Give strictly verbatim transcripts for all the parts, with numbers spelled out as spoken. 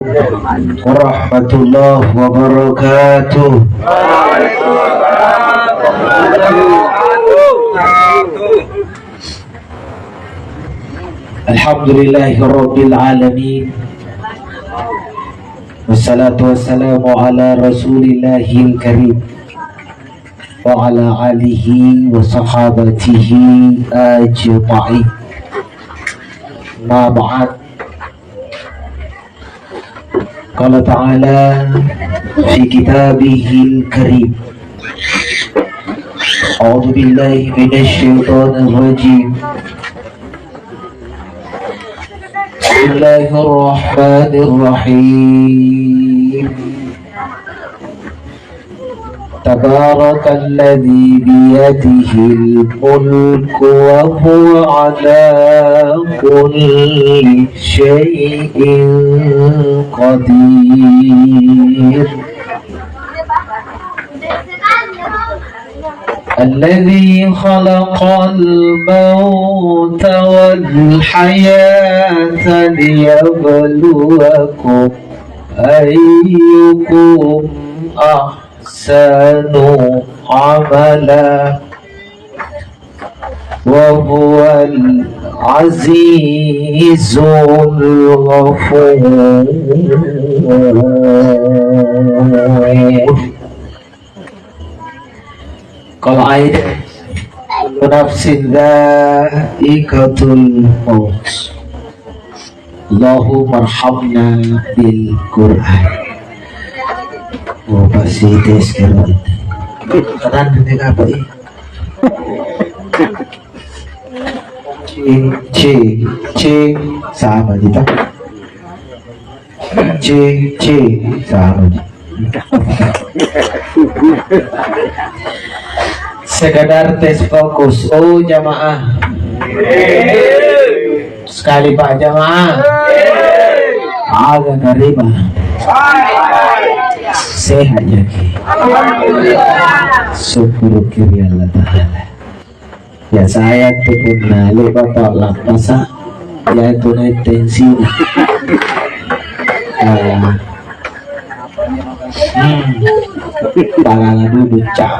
warahmatullahi wabarakatuh. Alhamdulillahirabbil alamin. Wassalatu wassalamu ala Rasulillahil Karim wa ala alihi wa sahabatihi ajma'in. Ma ba'd. Qala ta'ala fi kitabihil karim. A'udzu billahi minasy syaithanir rajim. Bismillahirrahmanirrahim. Tabarakalladzi biyadihil mulku wa huwa ala kulli syai'in qadir. Alladzi khalaqal mauta wal hayata liyabluwakum ayyukum ahsanu amala wa huwal azizul ghafur. Qala aidan, kullu nafsin dzaiqatul maut. Allahummarhamna bil Qur'an. Oh, pasti tes kira. Keren ini apa ini? Cing, cing, cing. Sama kita. Cing, cing. Sama. Sekedar tes fokus. Oh, jamaah. Sekali, Pak, jamaah. Aga karima. Sehat jaki. Syukur kiri Allah Ta'ala. Ya, saya tuh punna le'ba' ta'lappasa', ya, itu naik tensinya. Ah. Hmm. Parala dulu, Cak.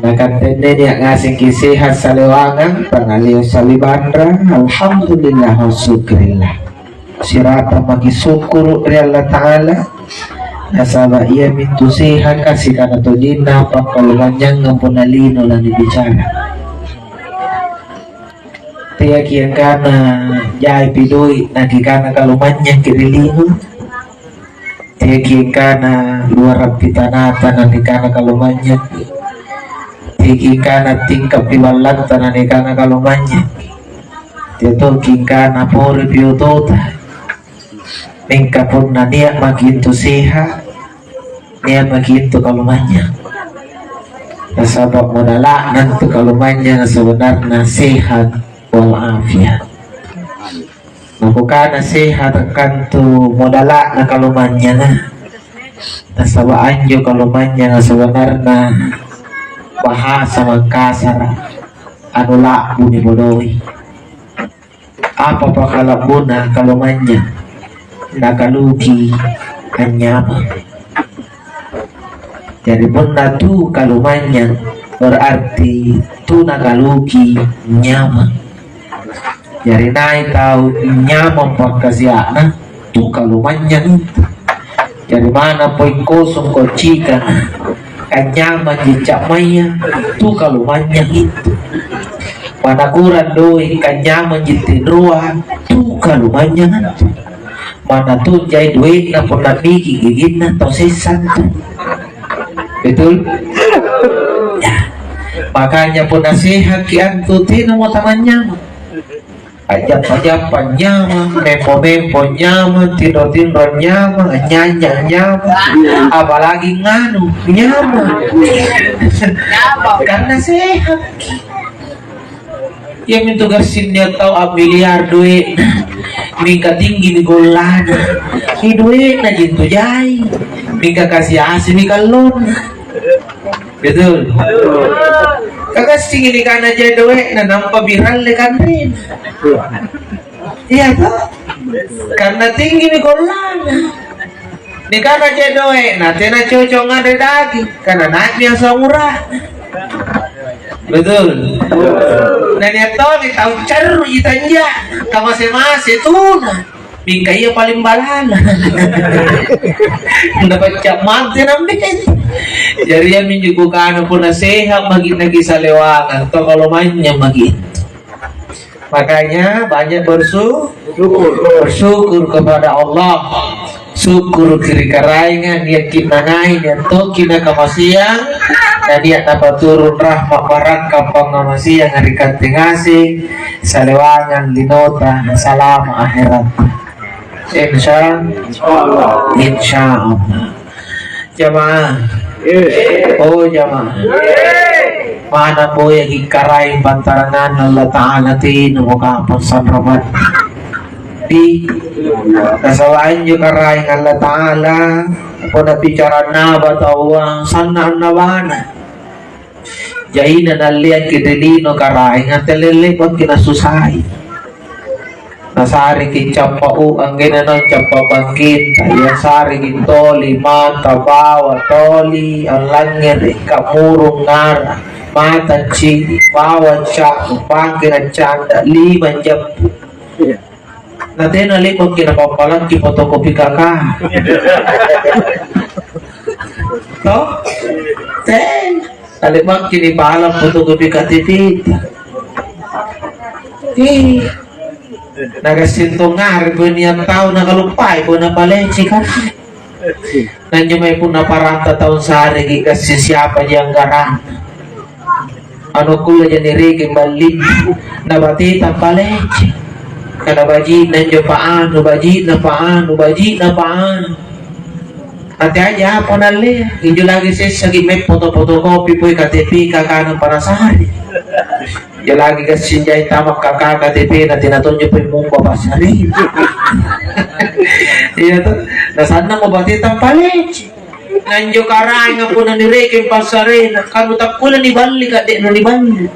Nakattenne nia' ngasengki sehat salewangang, pangalio salibanrang, alhamdulillah wa syukurillah. Sirata maki sukkuru' ri Allata'ala, nasaba' iamintu sehaka sikana tojinna pakkalumanynyangang punna lino lanibicara. Teaki angkana jaipi doi' nakikana kalumanynyangki ri lino, teaki angkana luarang pitanata nanikana kalumanynyangki, teaki angkana tingka' piballanta nanikana kalumanynyangki. Teaiki angkana poripi otota. Mingka punna nia' maki' intu seha', nia' maki' intu kalumanynyang. Nasaba' modala'na intu kalumanynyanga sebenarna sehat wal afiat. Nakukana sehat kantu modala'na kalumanynyanga. Nasaba' anjo kalumanynyanga sebenarna bahasa Mangkasara', anu la'bu nibodoi. Apa pakala'buna kalumanynyang? Nakaluki anynyamang. Jari punna tu kalumanynyang, berarti tu nakaluki nyamang. Jari nai' tau nyamang pakkasia'na, tu kalumanynyang itu. Jari manna poeng kosong kocika, kanyamanji cammaya, tu kalumanynyang itu. Manna kurang doi', kanyamanji tinroa, tu kalumanynyang itu. Manna tu jai doe'na punna biki giginna tau sessa tu. Betul? Ya. Makanya punna sehaki' antu, tenamo tamanynyamang. A'jappa-jappa nyamang, mempo-mempo nyamang, tinro-tinro nyamang, anyanya nyamang, apalagi nganu nyamang. Karena sehatki. Iamintu gassing nia' tau a'miliar doe'na, mingka tinggimi gollana. Ri doe'na jintu jai, mingka kasi-asimi kallonna. Betul. Kagassing ini kana jai doe'na nampa biralle kanrena. Iya toh? Karena tinggimi gollana. Nikana je doe', na tena cocok nganre daging, karena naikmi asam urat. Betul. Na nia' tongi tau cerruji tanja, kamase-mase tuna. Mingka ia paling balana. Napacca mate nambe. Jari iaminjo kukana punna sehat maki' nakisalewangang, tokolo manynyang maki'. Makanya banyak bersu-, bersyukur kepada Allah. Syukur ri Karaenga, nia' ki' nangai, nia' toki' nakamaseang, na nia' napaturung rahma' barakka' pangngamaseang ri katte ngaseng, salewangang linota, salama' aherata. Insya, insya Allah. Jamaah. Oh, jamaah. Mana boyaki Karaeng pantaranganna Allata'ala, tenamo kapang sanrapang. Di, nasaba' anjo Karaeng Allata'ala, punna bicara annaba taua, sanna' annabana. Jaina nalleangki' ri lino Karaenga, tellelle' pakki nasusai. Nasareki' cappa' u-, anggenna naung cappa' bangkenta, ia sareki' toli, mata, bawa, toli, allangngere', ka'murung, ngara', mata cini', bawa ca'bu, bangke naccanda', lima jampu. Na tena le'baki napappalakki fotokopi K K. To? Tena. Nale'baki nipahala' fotokopi K T P. Ih. Nagassing tongngari pole nia' tau nakaluppai pole napaleceka. Na injo mae punna paranta taung sareki' gassing siapaji anggaranna. Anu kulle jani rekeng ballinna, na bateta palece. Kana baji'na injo pa anu, baji'na pa anu, baji'na pa anu. Ate aja apa nallea? Injo lagi sessaki' mae foto-fotokopi pole K T P kakana panasari. Injo lagi gassing jai tama K K K T P na tena tonjo pole mumba passarena. Iya to? Na sannamo bateta palece. Na injo Karaenga punna nirekeng passarena, kanu takkulle niballi ka de' naniballi.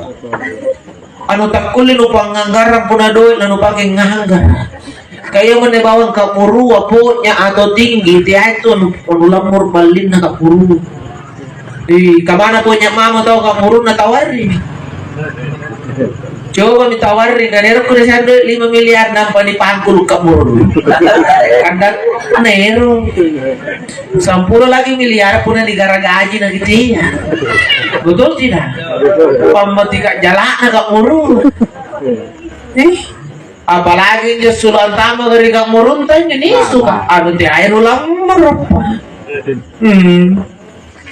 Anu takkulle nupangnganggarang punna doe' nanupake nganggara'. Ka iaminne bawang ka'murua po'nya atau tinggi, teai tu anu, anu lammuru' ballinna ka'murua. Ih, kamana po'nya mamo tau ka'murunna tawarri. Cobami tawarri, na ero' kulle siagang doe' lima miliar nampa nipangkulu' ka'murunna. Kandang na ero'. Sampulo lagi miliar punna nigaragaji nakitia. Betul tidak? Pammatika jala'na ka'muru. Ih, apalagi injo sulo antama' ri ka'murunta injo nisuka. Anu teai nu lammoro'. Hmm.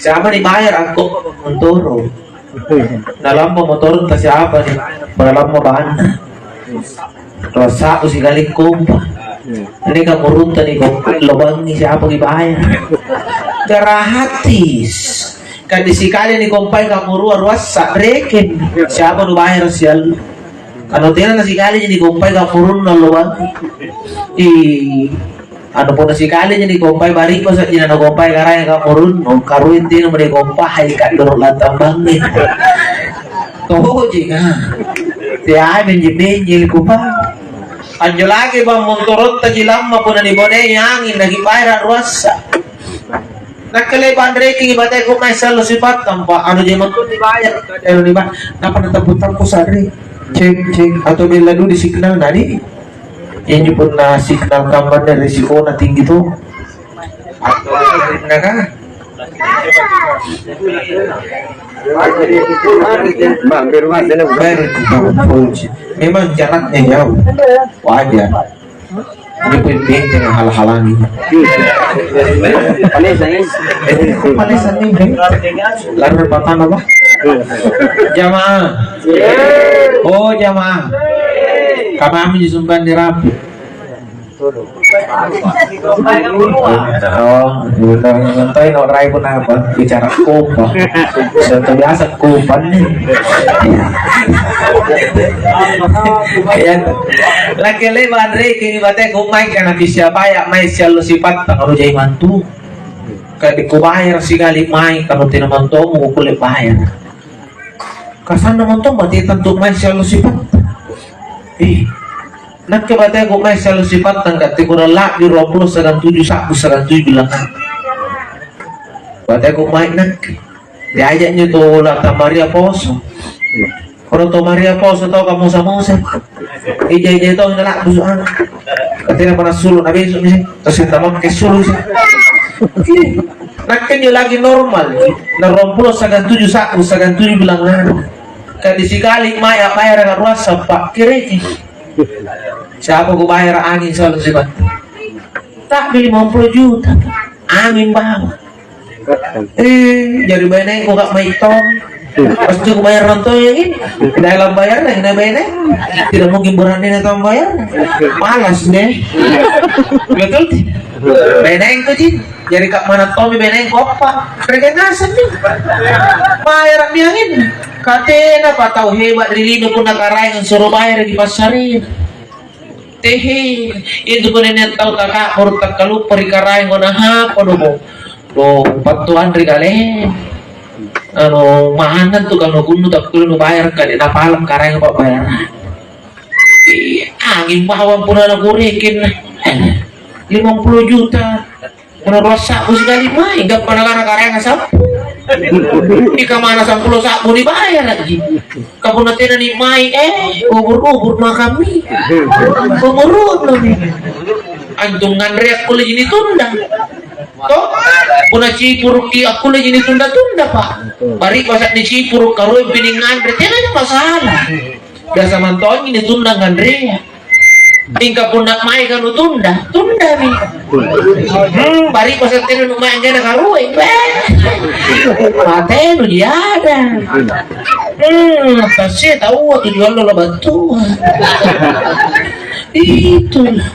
Siapa dibayar angkot montoro'? Nalampa motorta siapa nih? Nalampa bahanna. Rassa'bu sikali kompa. Ini ka'murunta nikompai lobangi siapa dibayar? Gratis. Kadi sikali nikompai ka'murua ruassa' rekeng. Siapa nubayar siallo? Kanu tena na sikali ji nikompai ka'murunna lobangi. Ih. Anu punna sikali ji nikompai bari'basa' ji nanukompai Karaeng ka'murunnu, karueng tena mo nikompai kaddoro' lattambangi. Toji ka. Teai benji-benji kupang. Anjo lagi bang montorotta ji lamma punna nibonei anging nakibayara ruassa'. Nakke le'ba' anrekengi bateko mae siallo sipattang, Pa'. Anu jai mantu dibayar, anu dibayar. Napa natampu-tampu sa'ri? Cek, cek. Atau bella dulu di signal nani? Injo punna signal kambanna risikona tinggi to. Atau naka? Bang, biru mas, ini. Baik, Bang Fauzi. Memang jaraknya jauh. Wajar. Ini pun benteng halang-halangi. Palesa, eh? Eh, palesa nih, benteng. Lalu patah apa? Jamaah. Oh, jamaah. Kamami disumbang di rapi. Oh, udah nonton no rai pun apa? Bicara kompa. Sudah biasa kompa nih. Ya. Laki le'ba' anrekengi bateko mae kana pisia baya' mae siallo sipattang anu jai mantu. Kadi kubayar sikali mae kanu tena mantomu kukulle bayar. Kasanna mantong bateta antu mae siallo sipattang. Ih. Nakke bateku mae sialu sipattang ka, te kurang la'bi ruampulo siagang tuju sa'bu siagang tuju bilang. Bateku mae nakke. Diaja' njo tu La Tamaria poso. Kalau tau Maria poso tau kamusa-musa. Ija-ija tau na la'busu ana'. Katena pada sulu na besok ni. Terus kita makke sulu sih. Nakke njo lagi normal. Na ruampulo siagang tuju sa'bu siagang tuju bilang ana'. Ka di sikali mae a'bayara ka ruasa pakkereki. Siapa kubayara anging solo sibatta? Ta'bi limampulo juta. Anging bawang. Eh, jari bainengku ka' mai tong. Pasti kubayar orang tua ya, Gin. Dalam bayarnya, kena baineng. Tidak mungkin berani na tong bayar. Malas deh. Betul ti? Bainengku, Gin. Jari ka' mana tommi bainengku apa? Mereka ngaseng nih. Bayar biangin. Katena pa tau hebat ri lino punna karaeng suro bayar di passarin. Tehe, itu punna nia' tau taka'buru' takkaluppa ri karaeng, ko nahapa do, bo? Do, battu anre kale. Anu, mahanna tu kanu kunnu takkulle nubayar kale, napalang karaeng pa'bayarang. Ih, anging bawang punna nakurekin. Limampulo juta. Punna rua sa'bu sikali mai, gappa nakana karaenga sampu. Ikamana sampulo sa'bu nibayara'ji. Ka punna tena nimai, eh, ubur-ubur makammi. Ubur-ubur. Antu nganre akkulleji nitunda. To? Punna cipuruki akkulleji nitunda-tunda, Pak. Bari'basa' nicipuru' karueng pining nganre, tenamo masalah. Biasa mantongi nitunda nganrea. Mingka punna maeka nutunda, tundami. Hmm, bari'basa' tena numai anggena karueng, beh. Matenu jiada. Hmm, tassie taua tu juallo la battua. Itulah.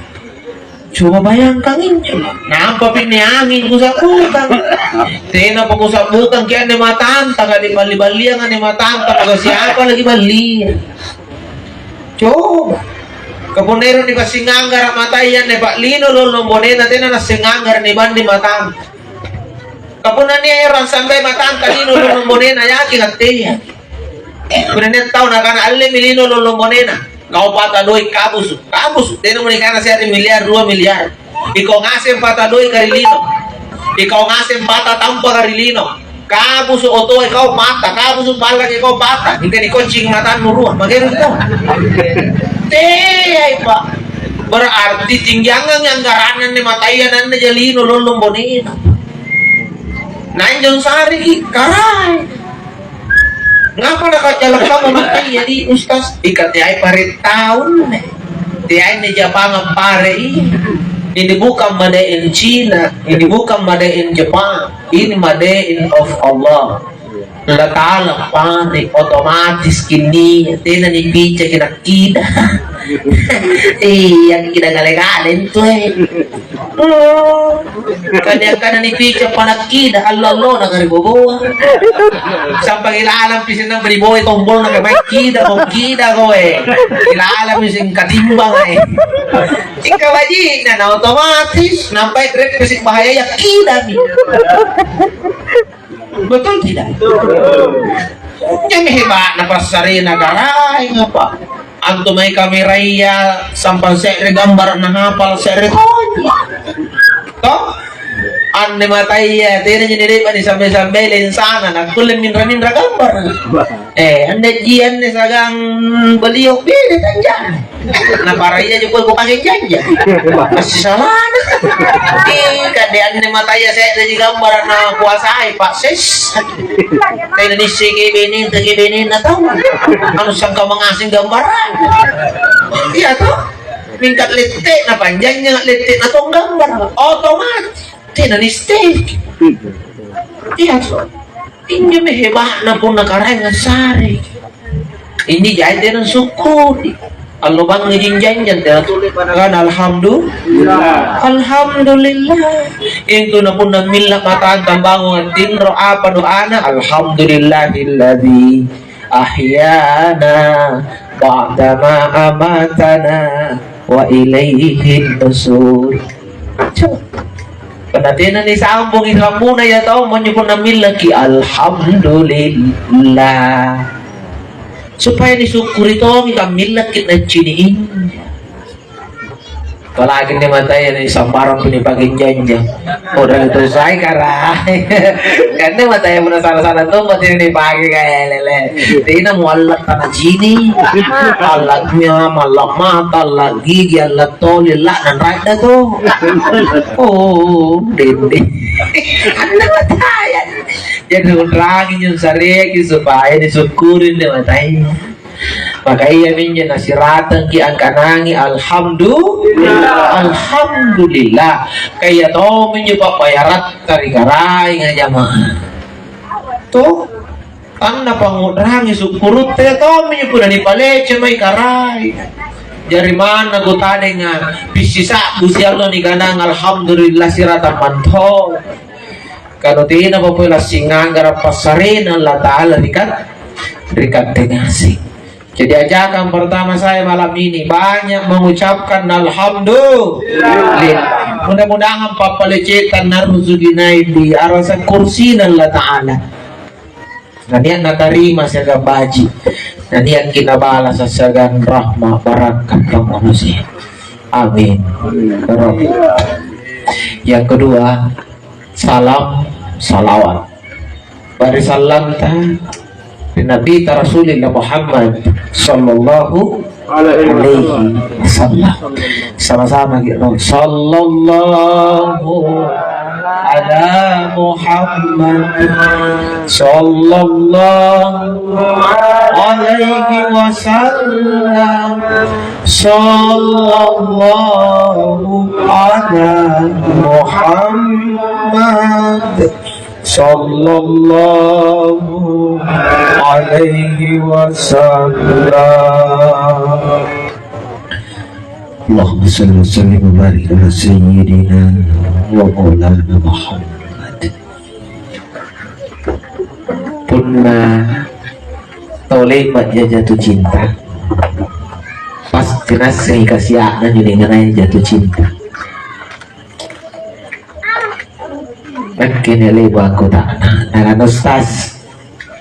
Coba bayangkang injo. Nampa pinne anging kusa'bukang. Tenapa kusa'bukang ki anne matanta, kadi balli-balliang anne matanta, maka siapa lagi ballia? Coba. Ka punna ero' nipassinganggara' mataya anne pa'lino lollong bonena, tena nasseng anggara' nibanding matanta. Ka punna nia' ero' ansambai matanta lino lollong bonena, yakin attea. Punna nia' tau nakana allemi lino lollong bonena, kau pata doe' kabusu, kabusu, tenamo nikana se're miliar, rua miliar. Ikau ngaseng pata doe'ka ri lino. Ikau ngaseng pata tampaka ri lino. Kabusu otoa ikau pata, kabusu ballaka ikau pata. Mingka nikoncing matannu rua, magerang tau. Teai, Pak. Berarti tinggiangang anggaranna anne mataya nanne jalino lollong bonena. Na injo sareki karaeng. Ngapa nakacalakamo mataya di Ustaz? Ika teai pare' taunne. Teai anne Japangang pare' i. Ini bukan made in Cina, ini bukan made in Jepang, ini made in of Allah. Allah Ta'ala pare', otomatis kinni tena nipicaki nakkida. Iya, kida gale-gale intu, eh. Oh, kania-kania nipica panakkida, allo-allona kariboboa. Sampai ilalang piseng nampa niboi tombolna, kemae kida, kau kida, kau, eh. Ilalang piseng katimbang, eh. Ika baji'na, na otomatis nampai rek piseng bahaya ya kidami. Betul tidak? Injomi hebatna passarena karaeng apa? Antu mae kameraya sampang se're gambara' nahapal se're tonji. Toh? Anne mataya, tenaji nile'ba' nisambe-sambe lensana, nakkulle minra-minra gambara'. Eh, anne ji anne sagang balio bede tanjana. Na para iya je pole kupake janja. Masih salana. Ih, kande anne mataya se'reji gambara' na kuasai, Pak Ses. Tena nisseke bene, tege bene na tau. Anu sangka mangaseng gambara'. Iya toh? Mingka lette'na panjang, lette'na tong gambara'. Otomatis. Tena nisteki. Iya, so. Injomi heba'na punna Karaeng assare. Injo jai tena syukuri. Allo bangngi jinjanjang, tena tuli pada kana alhamdulillah. Alhamdulillah. Intu na punna milla matanta bangung antinro, apa doana? Alhamdulillahilladzi ahyana ba'dama amatana wa ilaihin nusur. Coba. Punna tena nisambungi sambuna iya tau, monjo punna millaki, "Alhamdulillah." Supaya nisyukuri tongi kammillaki naccini' injo. Apalagi ni mataya ni sambarang pini pake janja. Udah itu saya karai. Kan ni mataya pernah salah-salah tuh mati ni pake kayak lele. Tina muallat tanah cini. Allatnya malak mata, allat gigi, allat toli, allat dan rada tuh. Oh, dende. Anda mataya. Jadi urangi nyun sareki supaya disyukurin deh matanya. Maka iaminjo nasiratangki angkanangi alhamdulillah. Alhamdulillah. Kaya tominjo pa'bayaratta ri Karaenga, jama'ah. To, tanna pangngu'rangi sukkurutta tominjo punna nipalece mae Karaeng. Jari manna kutadenga pissi sa'bu siallo nikanang alhamdulillah siratang mantong. Kanu tenapa pole lassing anggara passarena Allata'ala ri kat-, ri katte ngaseng. Jadi ajakan pertama saya malam ini banyak mengucapkan alhamdulillah. Mudah-mudahan pappaleceta narrusuki nai di arasa kursina Allata'ala. Na nia' natarima siagang baji', na nia'ki nabalasa siagang rahma barakka' pangngamaseang. Amin. Yang kedua, salam salawat. Bari sallanta ri Nabita Rasulillah Muhammad sallallahu alaihi wasallam. Sama-sama gitu. Sallallahu ala Muhammad. Sallallahu alaihi wasallam. Sallallahu ala Muhammad. Sallallahu alaihi wasallam. Allahumma shalli wa sallim wa barik ala sayyidina wa maulana Muhammad. Punna tau le'ba'ja jatuh cinta, pasti nassengi kasia'na anjo nikanaya jatuh cinta. Nakke nia' le'ba' angkuta'na, nakana, "Ustaz,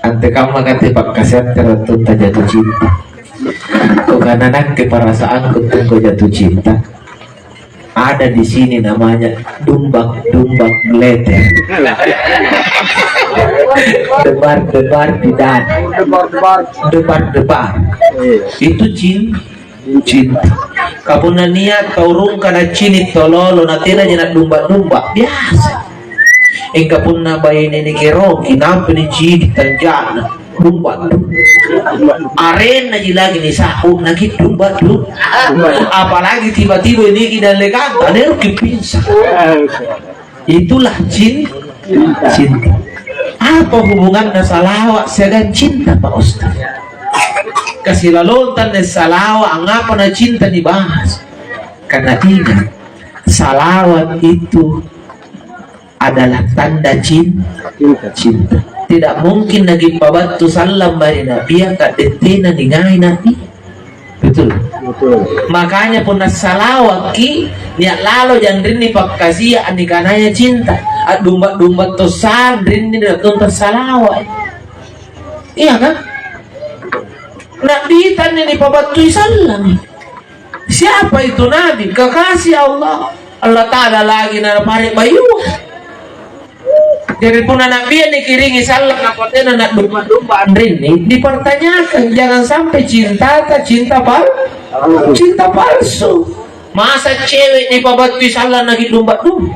antekamma kate pakkasiatta wattunta jatuh cinta?" Kukana, "Nakke perasaanku tunggu jatuh cinta, ada di sini namanya dumbak-dumbak gleter." Debar-debar di dada. Debar-debar. Itu cinta. Cinta. Ka punna nia' tau rungka naccini' tau lolo, na tenaja nadumba-dumba, biasa. Mingka punna baine nikeroki, nampa nicini' tanja'na, dumba-dumba. Arennaji lagi nisa'bu, naki dumba-dumba. Apalagi tiba-tiba niki dallekanta, neroki pingsan. Itulah cin-, cinta. Apa hubunganna salawa' siagang cinta, Pak Ustaz? Kasilalonta anne salawa', angngapa na cinta nibahas? Karena ingat, salawat itu adalah tanda cin-, cinta. Tidak mungkin nakipabattu sallang mae ri Nabia, ka'de' tena ningai Nabi. Betul. Betul. Makanya punna salawakki, nia' lalo janrinni pakkasia' nikanaya cinta. A'dumba-dumba tossang rinni ri wattunta salawa'. Iya kan? Na'bita anne nipabattui sallang. Siapa itu Nabi? Kekasih Allah. Allah Ta'ala lagi napare' bayua. Jari punna Na'bia nikiringi sallang, apa tena na'dumba-dumba anrinni, dipertanyakan, jangan sampai cintata cinta pal-, cinta palsu. Masa cewek nipabattui sallang naki dumba-dumba?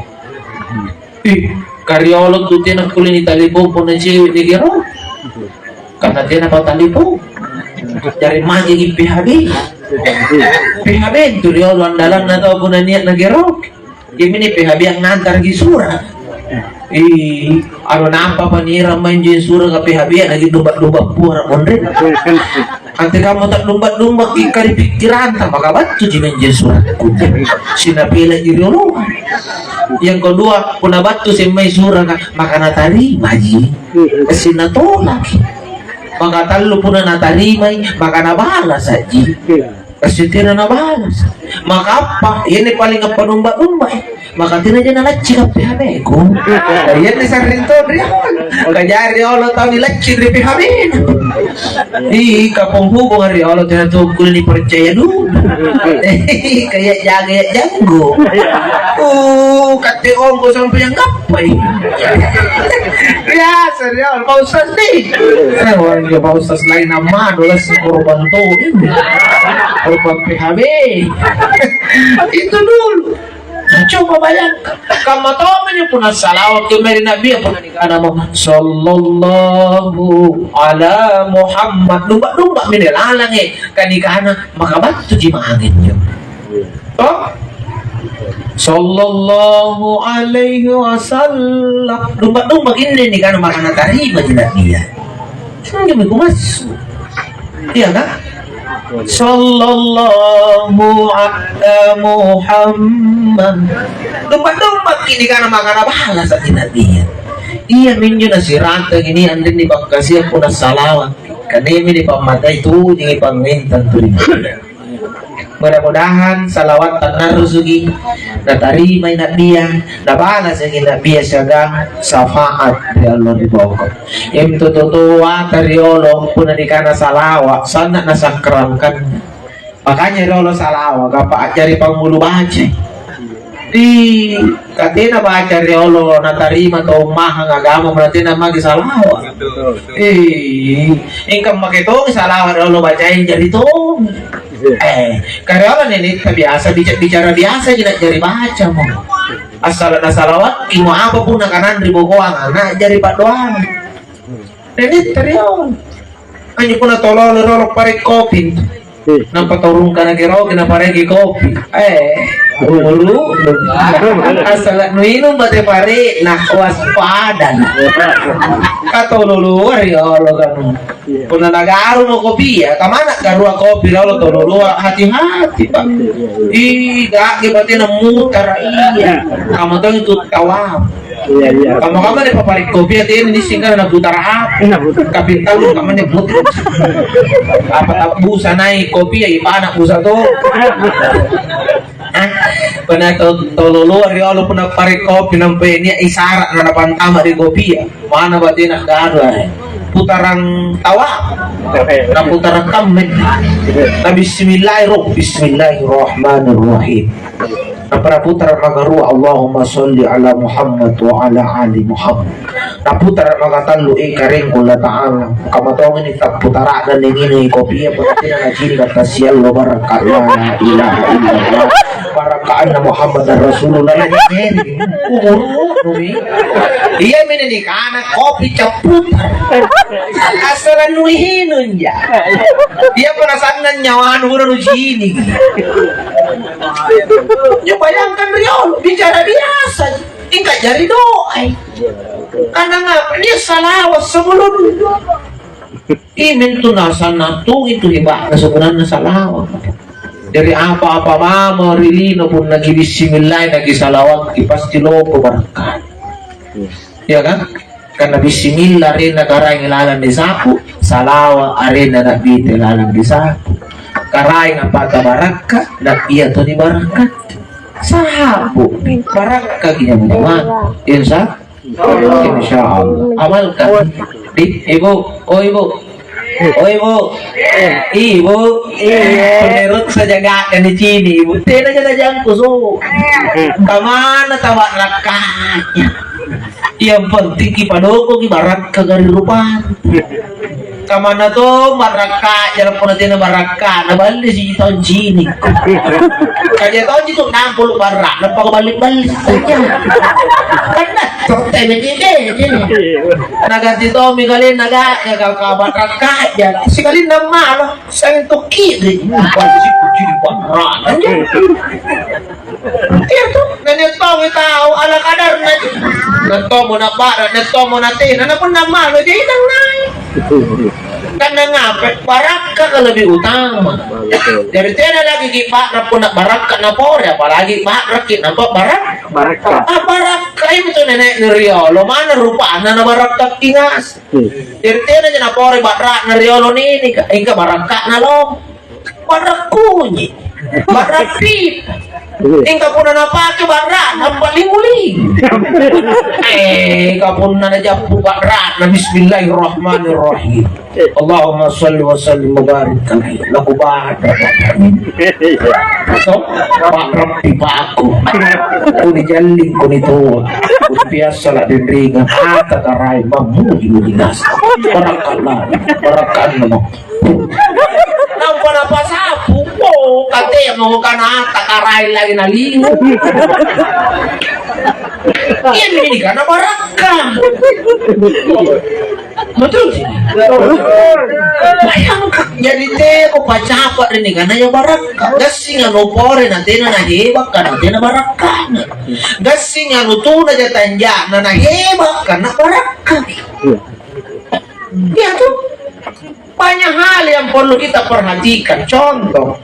Ih, kariolo tu tena kulle nitalipong punna cewek nikiro. Karena tena patalipong. Jari majeki P H B. P H B tu riolo andalanna tau punna nia' nagero. Iyaminne P H B yang ngantarki sura'. Ih, anu nampa panirang maeng jeng sura' ka P H B lagi dumba-dumba pura monre. Antekamma ta'dumba-dumbaki kari pikkiranta, maka battuji maeng jeng sura'. Sinapelaki rioloa. Yang kedua, punna battu semmai suraka, maka natarimaji. Sinatolaki. Maka tallu punna natarimai, maka nabalasaji. Kasi tena nabalas. Maka apa? Ianne paling appanomba-nombai. Maka tenaja nalacci H P-ku. Ianne sarring to riolo. Kajari riolo tau nilacci ri P H B-na. Ih, kapong hubungan riolo tena tu kulle nipercaya dulu. Ih, kaya jaga ya janggo. Uh, katte ongko sampai yang gappai. Biasa riolo, Pak Ustaz nih. Eh, wah, iya, Pak Ustaz lain nama, dolas korban tuh. Korban P H B. Itu dulu. Nah, coba bayangkan, kamma tommi punna salawat ke meri Nabi, punna nikana mo, "Sallallahu ala Muhammad." Dumba-dumba mene lalang, eh, kanikana maka battu ji mange injo. Toh? "Sallallahu alaihi wasallam." Dumba-dumba kinne nikana maka natarima ji Nabi ya. Injo mi kumassu. Iya, kan? "Sallallahu ala Muhammad." Domba-domba kini kana makana bahala sa'gi Nabi. Iya minjo nasirata gini anrinni pangkasia punna salawat. Kanemi dipammatai tu, jadi pangmentang tu. Mudah-mudahan salawat tannarusuki natarimai Nabia, nabalasaki Nabia siagang syafaat ri Allah ri boko. Iamintu totoata riolo punna nikana salawa, sanna nasakrangkanna. Makanya riolo salawa, gapa a'jari pangngulu bacai. Ih, katena baca riolo natarima tau mahang agama, berarti namaki salawa. Ih, engka make tongi salawa riolo bacai jari tongi. Eh, kariolo nenitta biasa bica-, bicara biasa ji na'jari bacamo. Assala nasalawakki mo apa pun nakananri bokoang, na'jari paddoang. Nenitta riolo. Anjo punna tololo riolo pare kopi. Nampa tau rungkana keroki napareki kopi. Eh, dulu. Assala nuinung bate pare, nah, waspada. Katololoa riolo kanu. Punna nagarumo kopia, kamana garua kopi riolo tololoa, hati-hati, Pak. Ih, gage batena mutara, iya. Kamu tahu itu tawaf. Iya, iya. Kamu-kamu deh papari kopia tena nising kana naputara apa? Naputara. Kapintalu kamu nih putar. Apa tak busa naik kopia, ipana busa to. Hah? Punna to-, tololoa riolo punna pare kopi nampa nia isara na napantama ri kopia. Mana batena garu, eh. Putarang tawa. Na putarang kammen. Na bismillahirrah-, bismillahirrahmanirrahim. Na pada putara magarua, "Allahumma sholli ala Muhammad wa ala ali Muhammad." Na putara magatallu, "Eh, karengku Allah Ta'ala, kamatongini tapputara'na ninginungi kopia, punna tena nacinta tasiallo barakka', la ilaha illallah, barakka' anna Muhammadar Rasulullah." Nah, jadi, umurnu mi. Iya, mene nikana kopi capputar. Assalannu inung ja. Iya, punna sannang nyawanu, pura nucini. Ya, bayangkan riolo, bicara biasa. Ingka jari doai. Karena ngapa? Dia salawat sebelum. Imintu nasanna tu itu hebatnya sebenarnya salawat. Jadi apa-apa mama ri lino punna ki bismillah na ki salawat ki pasti lompo berkah. Ya kan? Karena bismillah arenna Karaeng lalang disapu, salawat arenna Nabi te lalang disapu. Karaeng appaka barakka, Nabi iya toni barakka. Sahabu, barakka ki jamaah. Insya, insya Allah. Amalkan. Di, ibu, oh ibu. Oh ibu. Ibu. Iya. Penerus saja gak kan di sini, ibu. Tena jaga jangku so. Kamana tawa rakka? Yang penting ki padoko ki barakka gari rupa. Kamana to barakka, jala punna tena barakka, na balli si taun cini. Kaja taun cini tu nampulu barra, na paka balli-balli saja. Karena to tena jede, jede. Naganti to mi kali naga, ya ka, ka barakka, jala. Sikalinna malo. Sentuh kiri. Iya tu, nene tau tau ala kadarna ji. Nettomo na bara, nettomo na tena, na punna malo jadi nang naik. Karena ngape? Barakka ka lebih utama. Jadi tena lagi ki bara punna barakka na pore, apalagi bara ki nampa barak. Barakka. Ah, barakka itu nenek riolo mana rupana na barakka kingas. Jadi tena ji napore barakna riolo nini, engka barakkana lo. Barra kunyi, barra pita. Mingka punna napake barra'na, ampa lingu-lingu. Eh, ka punna najappu barra'na, bismillahirrahmanirrahim. Allahumma shalli wa sallim wa barik alaihi. Laku bada. To, barra pipaku. Kuni jalling, kuni toa. Biasa la dendringa. Ata karai, mammuji-muji nasa. Barakallah. Barakallah. Nampa napasapu, oh, katea mau kana takarai lagi nalingu. Ini nikana barakka. Betul sih. Bayangkan, jadi teko pacapa ri nikana ya barakka. Gassing anu pore na tena na heba kana tena barakka. Gassing anu tuna jatanja na na heba kana barakka. Iya tuh. Banyak hal yang perlu kita perhatikan. Contoh,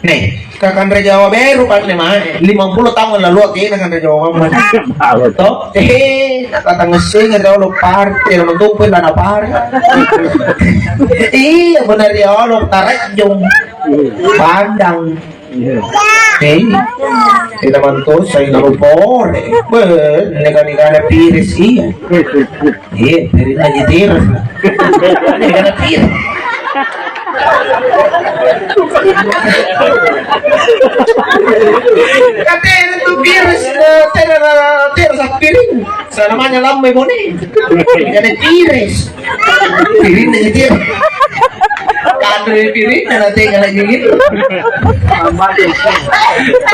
nih, ka kanre Jawa beru, Pak, nih, mae. Lima puluh tahun lalu, oke, na kanre Jawa, Pak. Toh? Eh, nakatangessenga jolo party, lalu tumpul lana party. Iya, benar ya Allah, tarajung. Pandang. Iya. Eh, kita bantu saya nggak lupa. Beh, neka-neka ada piris, iya. Iya, piring aja tiris. Neka ada piris. Katanya tuh piris, eh, tera, tera piring. Selamanya lambe bone. Neka ada piris. Piring aja tiris. Kanre piring, na tenga lagi gitu.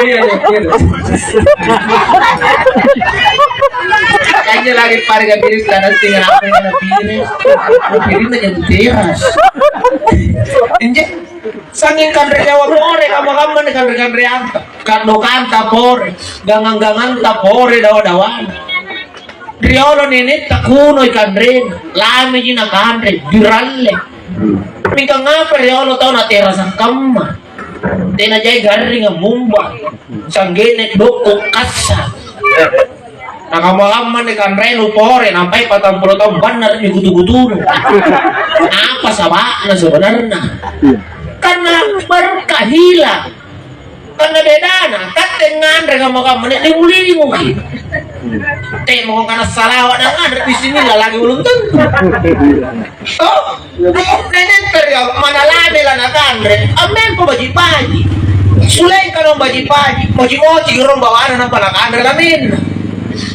Iya, iya, iya. Kayaknya lagi pada gak piring, karena setengah apa yang ada piring. Piring aja teras. Injek, sanging kanre Jawa pore, kamma-kamma nih kanre-kanre anta. Kandokanta pore, gangang-ganganta pore, dawa-dawana. Riolo nenetta kunoi kanrena, lamiji nakanre, diralle. Mingka ngapa riolo tau naterasa kamma? Tena jai garring ammumba, sanggene dokko kassa. Nakamma-kamma ni kanrenu pore, nampai patang pulo taung banna ri kutu-kutunu. Apa saba'na sebenarnya? Karena berkah hilang. Karena bedana, katte nganre kamma-kamma, nia' lingu-linguki. Te mako kana salawa' na nganre, bismillah lagi ulung tentu. Oh, nenetta ri mana lame la nakanre, ammempo baji'-baji'. Suleng kanong baji'-baji', moji-moji rong bawana nampa nakanre lamenna.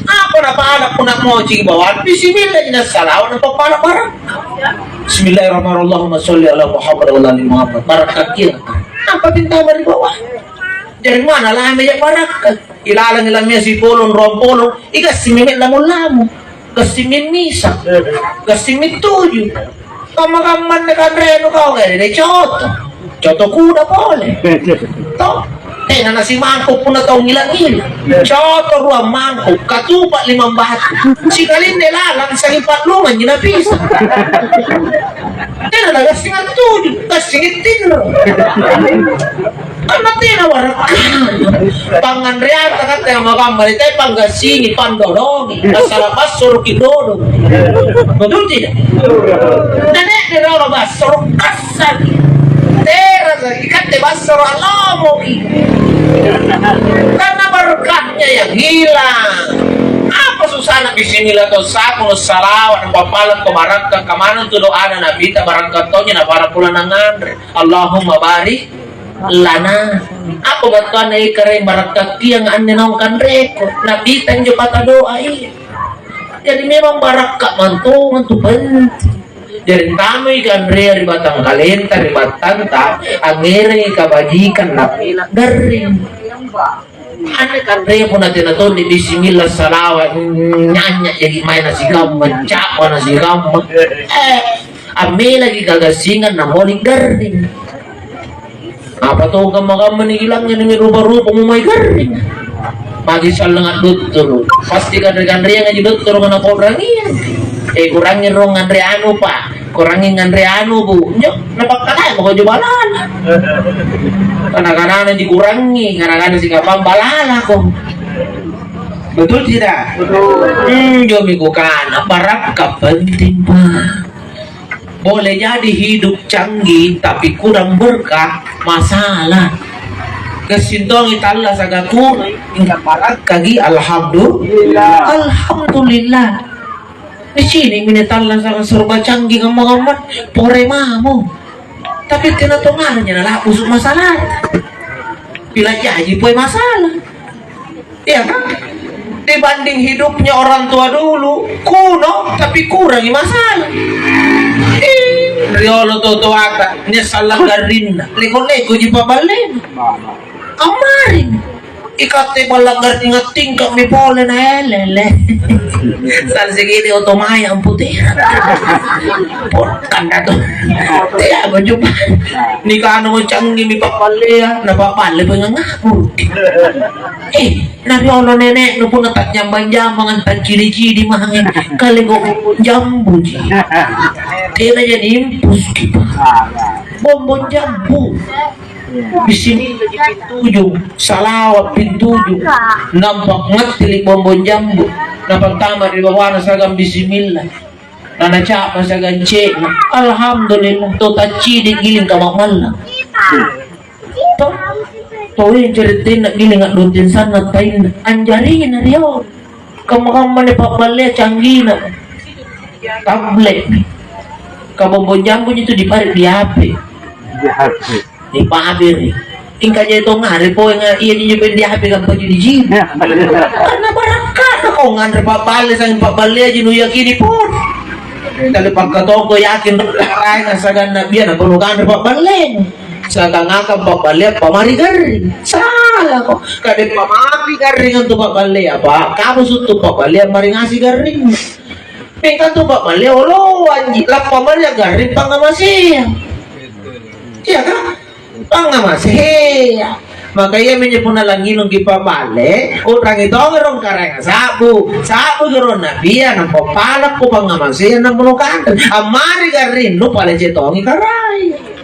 Apa napala punna moji bawana, bismillah ji nassalawa' nampa pala barang. Bismillahirrahmanirrahim. Allahumma sholli ala Muhammad wa ala ali Muhammad. Barakkakia. Apa pintama ri bawah? Jari mana lame ja barakka? Ilalang ilamia sipolong, ruang polong, igassimi lamung-lamung. Gassimi misa. Gassimi tuju. Kamma-kamma anne kanrenu kau, eh, deh, coto. Coto kuda pole. Toh? Tena nasimangku punna tau ngila-ngila. Coto ruang mangku, katupa limang batu. Sikalinne lalang, sanging pa'lunganji napisa. Tena nagassing antuju, gassing tinro. Karena tena warakkana. Panganreanta katte kamma-kamma, te panggassingi, pandodongi. Nasaba' passoroki dodong. Betul tidak? Tena de rolo bassoro, kassaki. Terasaki, katte bassoro alomoki. Karena berkahnya yang hilang. Apa susahna bismillah to sapu, salawa', papalang ko barakka, kamanang tu doana Nabita, barakka tonji na para pulana nganre. Allahumma barik lana. Apa battuanna ikare barakkakiang anne naung kanreko? Nabita injo pata doa iya. Jadi memang barakka mantongang tu penting. Jari tamai kanrea ri batang kalenta, ri battanta, angngerangi kabajikang napela garring. Anne kanrea punna tena tonni bismillah salawa', nyanya' jaki' mae nasikamma, ca'ba nasikamma. Eh, ammelaki kagassingang namoli garring. Apa tau kamma-kamma nikilangngere' ri rupa-rupa mumai garring? Magi sallang addottoro'. Pasti kanre-kanreangaji dottoroka napo'rangiang. Eh, kurangi rong nganre anu, Pa'. Kurangi nganre anu, Bu. Injo, napakkalai mako jo balala. Kana-kanana dikurangi, kana-kana sikapang balalako. Betul tidak? Betul. Injomi kukana, barakka penting, Pa'. Boleh jadi hidup canggih, tapi kurang berkah, masalah. Gassing tongi tallasaka kurang, mingka barakkaki, alhamdulillah. Alhamdulillah. Nicini'mi tallasaka serba canggih kamma-kamma, pore mamo. Tapi tena tongaranya nala'busu' masalah. Pila jaji pole masalah. Iya kan? Dibanding hidupnya orang tua dulu, kuno, tapi kurangi masalah. Ih, riolo totoata, nyessallang garrinna, leko-lekoji paballena. Ammaring. Ikatte balla' garringa tingka'mi pole na elele. Salsegede otomai amputera. Pokkanda to. Teako coba. Nikana mo canggimi pabballea, napabballe pengangaku. Eh, na riolo nene'nu punna ta'jambang-jambangang taccidi-cidi mange, kale kok jambuji. Tena jadi impus kita. Bombong jambu. Bismillah ji pintujung, salawa' pintujung. Nampa ngattili bombong jambu. Napantama ri bawana siagang bismillah. Nanaca'ba siagang ce'na. Alhamdulillah, to taccidi giling kama'mallang. To, to, eh, ceretena giling a'donting sanna' tainna. Anjarina rio. Kamma-kamma ni pa'ballea canggina. Tablet. Kabombong jambu itu dipare' di H P. Di H P. Dipabere'. Ingka jai tongare poeng iya ji nyepen di H P gampang ji dicini. Karena barakka'na kau nganre pa'balle, sanging pa'ballea ji nuyakini pun. Tali pakkatongko yakin raeng asaganna bia na kono kanre pa'balle. Siagang akang pa'ballea pamari garring. Salako. Kade pamari garring antu pa'ballea, Pak. Kamu suntu pa'ballea mari ngasi garring. Mingka antu pa'ballea oloanji, lappa mari garring pangngamaseang. Iya, kan? Pangngamaseang. Maka iaminjo punna langinungki pa'balle, u'rangi tongi rong Karaenga sa'bu. Sa'buki rong Nabia, nampa palakko pangngamaseang nampa nukanre. Ammari garrinnu palece tongi Karaeng.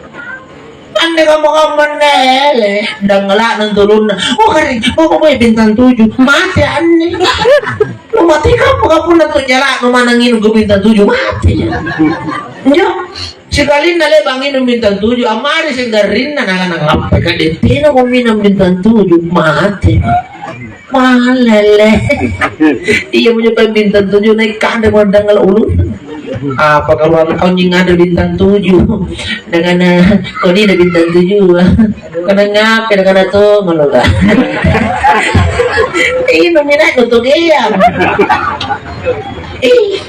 Anne kamma-kamma anne, ele, dangala'na antu ulunna. Oh, kare, oh, oh, bintang tujuh, mate anne. Lu mate kappa kapunna tu jala'nu manang nginung ke bintang tujuh, mate. Injo, sikalinna le'ba' nginung bintang tujuh, ammari seng garrinna, nakana, "Ngappa kade tena ko minum bintang tujuh, mate." Malele. Iya, punya bintang tujuh naik kande ko dangala ulu. Apa kalau aku kau nying ada bintang tujuh? Dengan, eh, kau ni ada bintang tujuh. Kena ngape, dengan tu, malu dah. Ini minat untuk dia. Ih,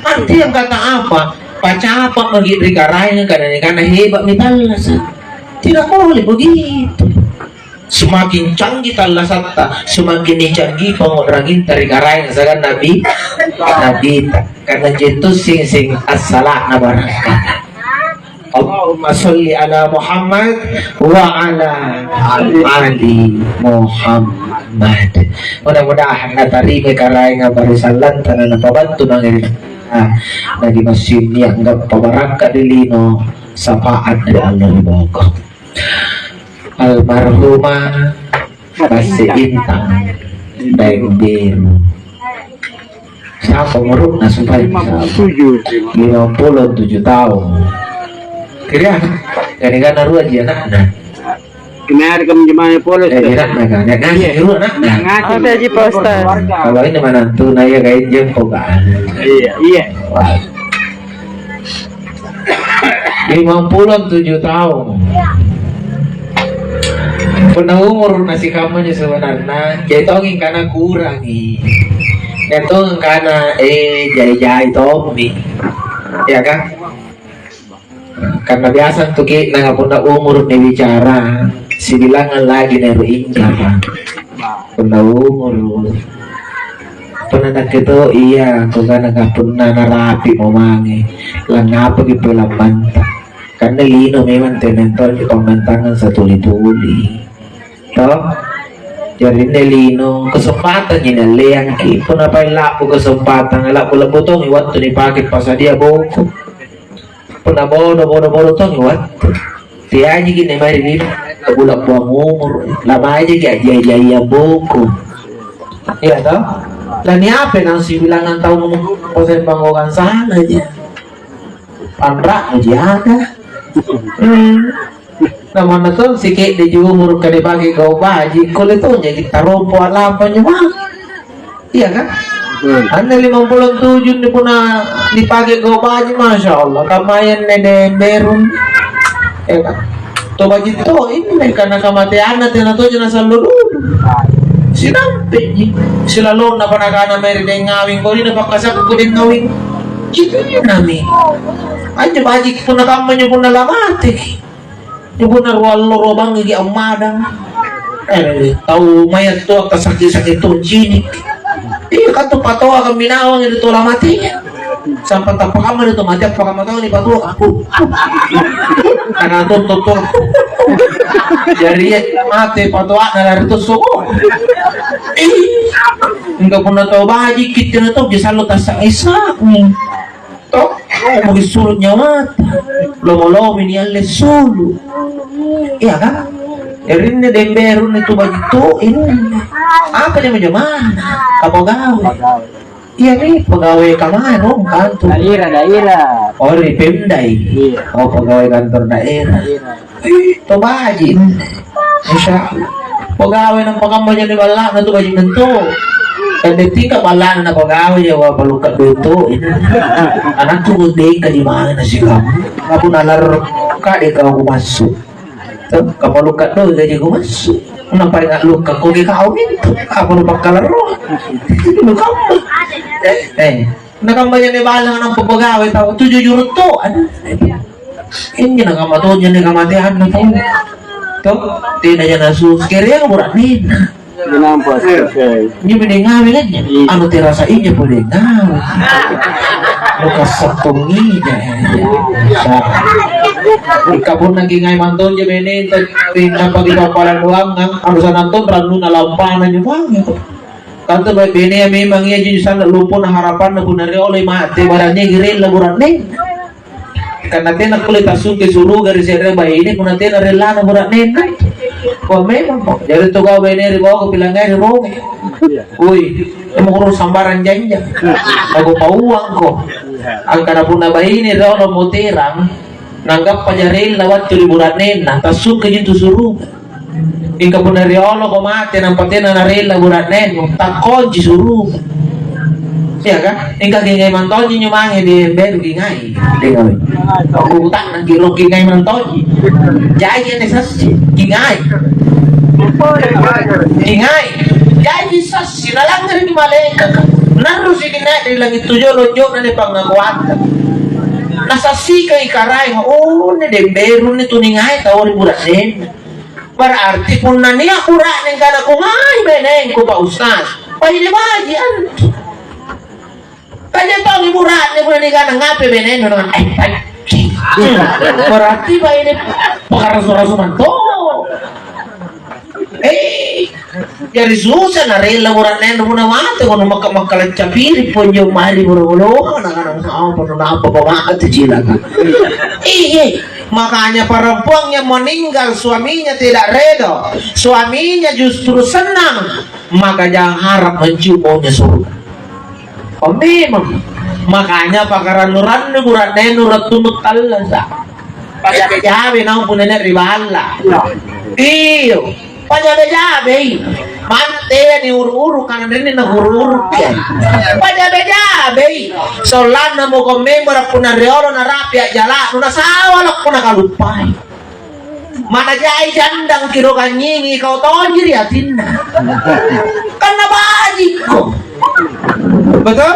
arti yang kata apa? Pacapa magi ri Karaenga, karena, karena hebat mi tallasa. Tidak boleh begitu. Semakin canggih tallasatta, semakin nicanggihi pangngu'ranginta ri Karaeng siagang Nabi, Nabita. Karena anjo tu sing, sing assala'na barangkana. Allahumma sholli ala Muhammad wa ala ali Muhammad. Mudah-mudahan natarimai Karaenga parisallanta na napabattu mange ri, ah, nadimassing nia'ga pabarakka' ri lino, sapaat ri allo ri boko. Almarhumah Basse Intang, Daeng Beru. Sapa umuru'na supaya? Lima puluh tujuh. Lima puluh tujuh tahun. Kira, gara-gara rua ji anakna. Kemarin kamu jemaah pole. Eh, anakna kan? Ya, ngasih rua anakna. Ngasih. Ada ji, Pak Ustaz. Kalau ini menantuna ya, kayak jempol kan? Iya, iya. Wah. Lima puluh tujuh tahun. Punna umur nasikamma njo sebenarna, jai tongi kana kurangi. Jai tongi kana, eh, jai-jai tommi. Ya kan? Karena biasa tuh ki, nah, punna umur nih bicara, sibilangan lagi nih inja, Pak. Punna umur. Punna nakke to iya, kukana ka punna narapi'mo mange, langngapaki pole lammanta. Karena lino memang tena tonji pammantangang satuli-tuli. To? Jari anne lino, kesempatanji nialleangki. Punna paeng la'bu kesempatang, la'bu-la'bu tongi wattu nipake pasadia boko. Punna bodo, bodo-bodo tongi wattu. Teajiki nai mae ri lino, lambuang-buang umuru, lamajaki ajai-jaiang boko. Iya toh? Laniapai nang sibilangang taung umuru, poseng panggaukang sanaji. Panra'muji ada. Hmm. Namanna tong sike'de' ji umuru' kade' bage gau' baji', kulle tonja kita rompo a'lampa nyamang. Iya kan? Betul. Anne limampulo tuju ni punna nipake gau' baji', masya Allah, kammayanne demberung. Iya kan? To baji' to inne, karena kamateanna tena toja nasallo dulu. Sinampe'ji. Silalonna pa nakana mae ri deng ngawing, kodi napakkasakku deng ngawing. Cinnami. Anjo baji' punna kamma injo punna lamateki. Ibu na ruallo robangngiki ammadang. Eh, tau maya toa kasaki-saki tuncini. Iya, kan tu patoa kaminawang itu tola mati. Sampai tappakamma itu mati, appakamma tau ni patoa aku. Karena tuntut tuh. Jadi ya mati patoa na lari tuh suko. Ih, enggak pernah tau baji' kita na tau bisa lo tasak isa. To, magi sulu' nyawata. Lomo-lomi nialle sulu'. Iya, kan? Erinne demberunne tu baji' to, ini. Apa jama-jamana? Apa gawe? Iya, nih, pegawai kamma, no, kantor. Daerah, daerah. Oh, ri Pemda i. Iya. Oh, pegawai kantor daerah. Daerah. Ih, to baji'. Insya Allah. Pegawai nampa kamma jani balla'na tu baji' mento. Kan dettika balla'na napegawai ya, wa palukka duit to. Anakku mudeka di mana sih kamu? Aku nalar kade kau masuk. Tuh, kapalukka doang gaji ku massu. Nampa ri ngalukka koki kau mintu. Apa nu pakkalarro? Nu kamma. Eh, eh. Nakamma jane balla nampa pegawai tau tu jujur to. Aduh. Injo nakamma tonja ni kamateanna tau. To, tena jana sus kereang bura'nenna. Nampa selesai. Injo bede ngawe kan ya? Iya. Anu terasa injo bede ngawe. Bukan setong ija. Ika punna kingai mantonja bene, nampa di papalan doangang, anu sanantong rannuna lampana nyumanga. Tantu baik bene memang iya ji sana lumpuna harapanna punna riolo mate barang nyegirella bura'ne. Karena tena kulle tassungke suruga ri se're baine punna tena rellana bura'nenna. Kok memang kok. Jadi tu kau baine ri bawako pilangai ri bonge. Woi, kamu kurang sambarang janja. Aku pauangko. Angkana punna baine riolo moterang, nanggappa jarella wattu ri bura'nenna, tassungke jintu suruga. Mingka punna rioloko mate nampa tena narella bura'nenu, takkonci suruga. Iya kan? Mingka kingai mantonji nyo mange di emberu kingai. Kingai. Aku uta'nangki ro kingai mantonji. Jaji anne sassi, kingai. Kingai. Jaji sassi, nalangngereki malaekaka. Narrusi kinai ri langit tujuh lonjokna ni pangakuanta. Nasassikei karaeng, oh, ne demberunni tu ningai tau ri bura'nenna. Berarti punna nia' bura'ne angkana kungai benengku, Pak Ustaz, baine baji' antu. Kaja tongi bura'ne punna nikana ngape benennu, eh, eh. Berarti baine pakarasu-rasu manto. Eh, jari susa narella bura'nenu punna mate, kono makka-makka laccapiri ponjo mari boro-boro, nakana apa, apa mate cilaka. Iya. Makanya perempuan yang meninggal suaminya tidak reda, suaminya justru senang, maka jangan harap mencium baunya surga. Oh, memang. Makanya pakarannu-rannu bura'nenu rattunnu tallasa. Pajabe-jabe naung punna nia' ri balla. Iyo. Pajabe-jabei. Manna tena niuru-uru, karena rinni nauru-uru. Pajabe-jabei. Sollanna moko membara punna riolo narapi' a'jala'nu, nasawala' punna kaluppai. Mana jai jandang kiro kanynyingi kau tonji ri atinna. Karena bajikko. Betul?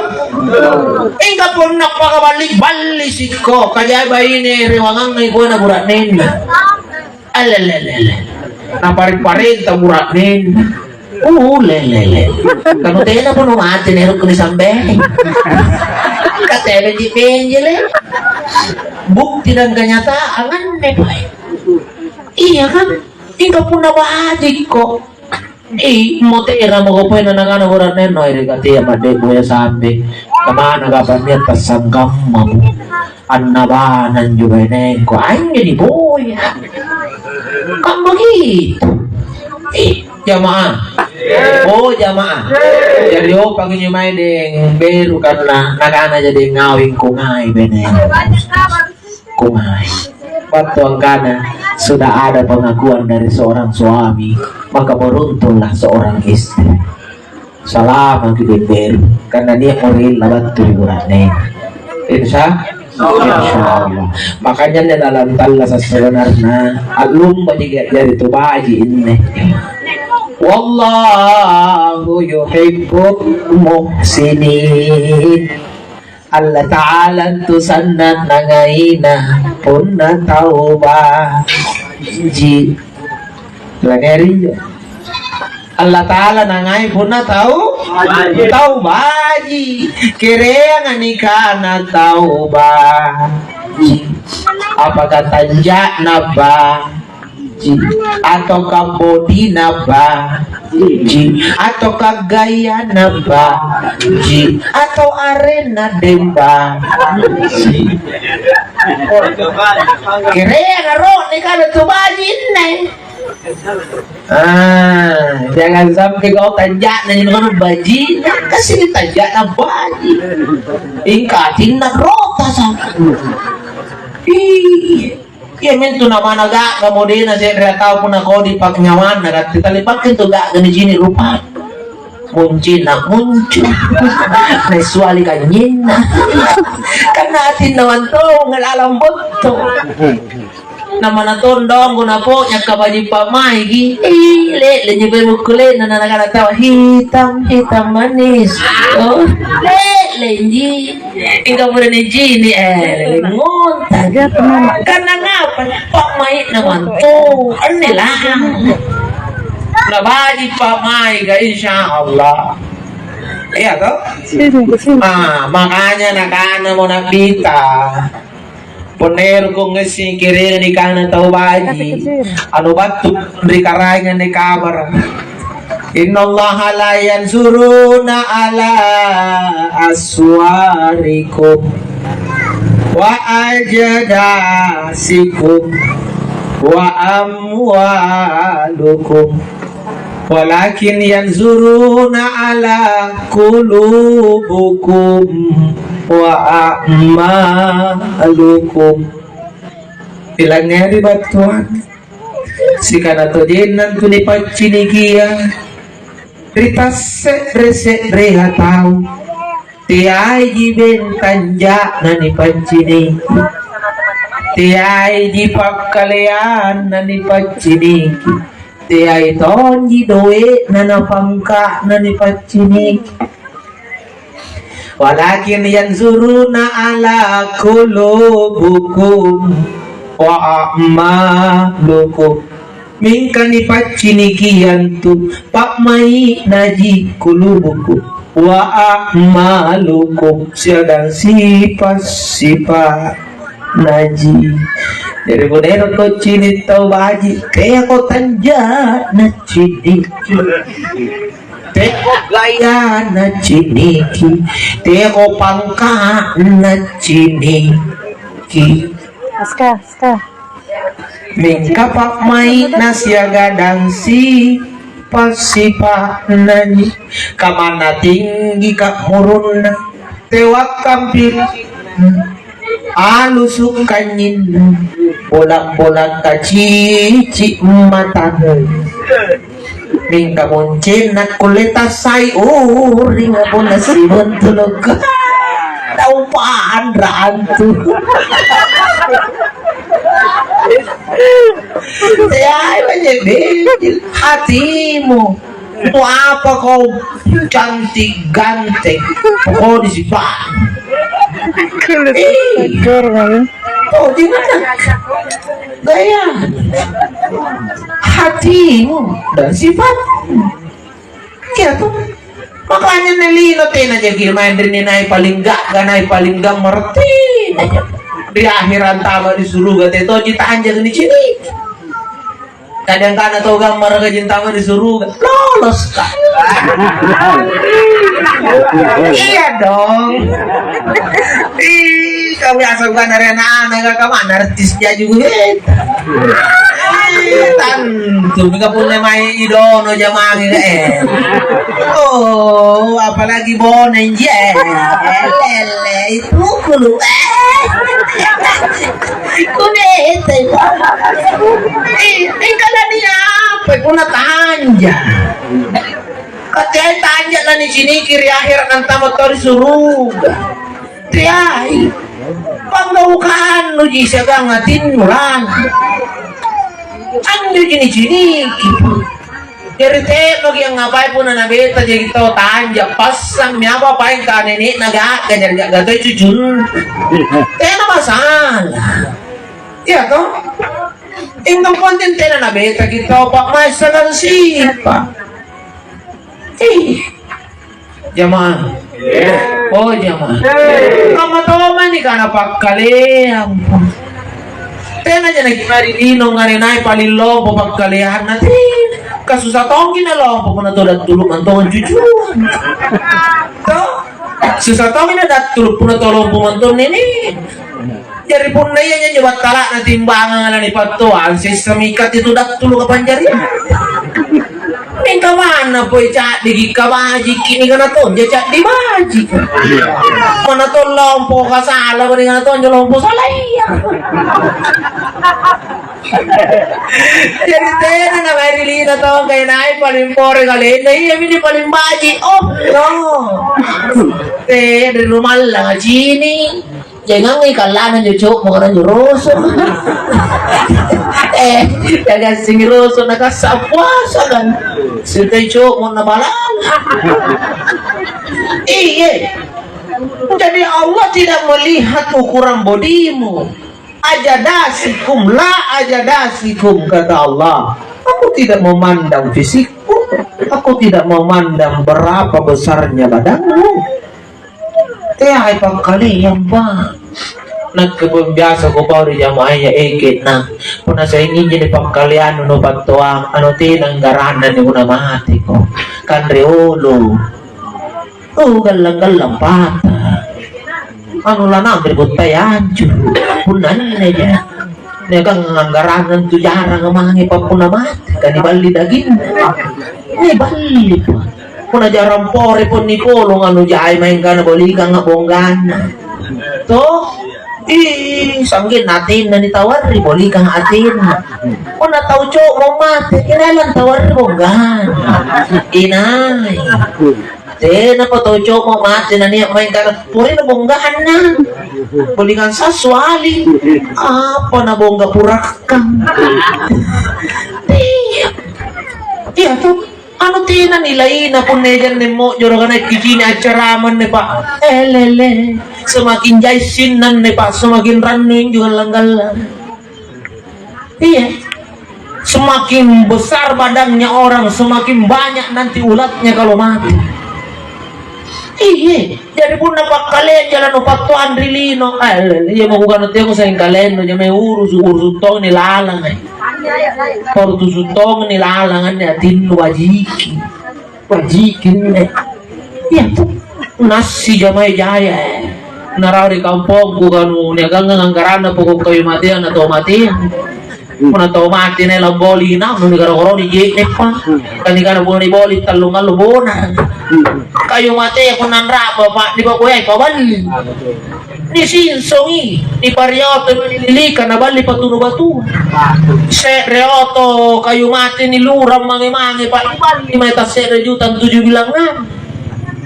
Ingka punna pakaballi-balli sikko, kajai baine rewangangngi buana bura'nenna. Alelelele. Napare-parenta bura'nenna. Uh, lelele. Kamu tena pun mati nih rukun sampai. Katanya benji-benji le. Bukti dan kenyataan anne, Pak. Iya kan? Ingka punna bajikko. Eh, motera mako poi nanakana bura'nenno, ere katea madde boya sambe. Kamana kapang nia' tassangkammamo? Annabana anjo bainengko, anjo niboya. Kamma gitu. Eh, jamaah. Oh, jamaah. Jari opang injo mae deng beru karena nakana jadi ngawingko ngai bainengko. kumai. Battu angkana sudah ada pengakuan dari seorang suami, maka beruntunglah seorang istri. Salamaki beberu, karena nia' morella battu ri bura'nena. Insya, insya Allah. Makanya anne lalang tallasa' sebenarna, a'lumbaji jari tu baji' inne. Wallahu yuhibbul muhsinin. Allata'ala antu sanna' nangaina punna tau baji'. Langngeri injo. Allata'ala nangai punna tau, tau baji'. Kereanga nikana tau baji'. Apakah tanja'na baji'? Atau kabodina baji'? Atau kagayana baji'? Atau arenna deng baji'? Kereanga ro nikana tu baji' inne. Ah, jangan sampai kau tanja'na ini baru baji', kasih tanja'na baji'. Ingkatinna rota sa. Ih, iya mintu namana ga'ga modena se're tau punna kodi paknyamanna, katti talipakke tu ga'ga nicini' rupa. Muncina muncu. Naissuali kanynyinna. Karena atinna mantong lalang botto. Namana tondongko napo'nya kabaji' pa'maiki. Ih, le'lenji pemukkulena na nakana tau, "Hitam, hitam manis." Oh, le'lenji. Ingka pura nicini', eh, le'lengonta. Karena ngapa? Pa'mai'na mantu. Anne lahang. Nabaji' pa'maika, insya Allah. Iya toh? Ah, makanya nakanamo Nabita. Punna ero' ko ngassengi kereanga nikana tau baji', anu battu ri Karaenga anne kabara'. Innallaha la yanzuruna ala aswarikum wa ajdasikum wa amwalukum. Walakin yanzuruna ala qulubukum wa a'malukum. Pilangngeri battuanna. Sikana tojenna antu nipaccinikia ri tasse're-se'rea tau. Teaiji bentang ja'na nipacciniki. Teaiji pakkaleanna nipacciniki. Teai tonji doe'na na pangka'na nipacciniki. Walakin yanzuruna ala qulubukum wa a'malukum. Mingka nipacciniki antu pa'mai'naji qulubukum wa a'malukum, siagang sipa'-sipa'naji. Jari punna ero' ko cini' tau baji', teako tanja'na ciniki, teako gayana ciniki, teako pangka'na ciniki. Aska, aska. Mingka pa'mai'na siagang sipa'-sipa'naji, kamanna tinggi ka'murunna, tewakkang piri'na, alusu' kanynyinna, bola-bola kacici' matana. Mingka moncenna kulle tassai uringa punna sibuntulu'. Tau panra' antu. Teai manynyebbil hatimu. Mau apa kau cantik ganteng? Kau di sifat. Kulit. Ih. Tegur, Bang. Oh, di mana? Gaya. Hatimu dan sifatmu. Iya toh? Makanya anne lino tena jaki mae ri nai paling ga'ga, nai paling gammara' tena. Ri akhera antama' ri suruga tena toji tanjaka niciniki. Kadang kana tau gammaraka ji antama' ri suruga, loloska. Iya dong. Ih, kau biasa bukan dari anak-anak, kau mana artis jaju beta. Tantu mingka punna mae idono jamangi, eh. Oh, apalagi boneng, je. Lele, itu kulu, eh. Kunete, Pak. Ih, ih, kana niapai punna tanja. Kateai tanja laniciniki ri ahera' nantama' tau ri suruga. Teai. Panggaukannuji siagang atinnu, Rang. Anjoji niciniki. Jari te'noki angngapai punna nabeta jaki tau tanja, passammi apa paeng ka nene'na ga'ga, jari ga'ga toi cucunna. Tena masalah. Iya toh? Ingkang penting tena nabetaki tau pa'maissagang sipa'. Ih. Jamaah. Oh, jamaah. Kamma tomani kana pakkaleang. Tenaja nakimari lino ngare nai paling lompo pakkaleanna. Tena. Kasusa tongki na lompo punna tau dattulu' mantongang cucuang. Toh? Susa tongki na dattulu' punna tau lompo mantong nene. Jari punna iami anjo battala'na timbangang na nipattoang, sessami ikati tu dattulu' kapanjariang. Mingka manna poi ca'diki kabajiki nikana tonja ca'di baji'. Manna tong lompo kasala, nikana tonja lompo salaya. Jari tena na mae ri lino tau kainai paling pore kalenna, iami ni paling baji'. Oh, no. Tena ri rumallanga cini'. Jangangi kallana anjo co'mo kana anjo roso. Eh, jagassingi roso nakassa' puasa kan. Sitai co'mo na balala. Iye. Jadi Allah tidak melihat ukuran bodimu. "Ajadasikum, la ajadasikum," kata Allah. "Aku tidak memandang fisikmu. Aku tidak memandang berapa besarnya badanmu." Teai pakkaleang, Pa'. Nakke pun biasa kupau ri jama'aya, eke na. Punna seng injo ni pakkaleannu nupattoang, anu tena anggaranna ni punna mateko. Kanre olo. Oh, gallang-gallang pata. Anu lanambe bottai ancuru'. Punna anneja. Niagang anggaranna tu jaranga mange pa punna mate, ka niballi dagingna. Niballi pa. Punna jarang pore pon nipolong anu jai maeng kana bolikanga bongganna. To? Ih, sanggenna atinna nitawarri bolikang atinna. Punna tau co'mo mate, inai lantawarri bongganna. Inai. Tenapa tau co'mo mate nania' maeng kana, "Porena bongganna." Bolingang sassuali. Apa nabongga purakkang. Iya. Iya to. Anu tena nilaina punna ejanne mojoro kana kicini accarama anne, Pa'. Elele. Semakin jai sinna anne, Pa', semakin rannu injo gallang-gallang. Iya. Semakin besar badannya orang, semakin banyak nanti ulatnya kalau mati. Iya, jadi punna pakkaleang jala nupattoang ri lino. Eh, iya mako kana teko saing kalennu, jamai urusu, urusu tong ni lalang, eh. Urusu tong ni lalang anne atinnu bajiki. Bajikinne. Iya tu. Nassi jamai jaya. Narau ri kampongku kanu niagang anggaranna poko' kayu matea na tau matea. Punna tau mate nai lamboli naung ni gara-garani je'ne' pa. Kan nikana bona niboli tallung allo bona. Kayu matea punna anra'ba pa nipakoyai paballi. Nisinsongi, niparioto nililika naballi patunu batua. Se're oto kayu mate nilurang mange-mange, pa niballi mae tasse're juta tuju bilangngang.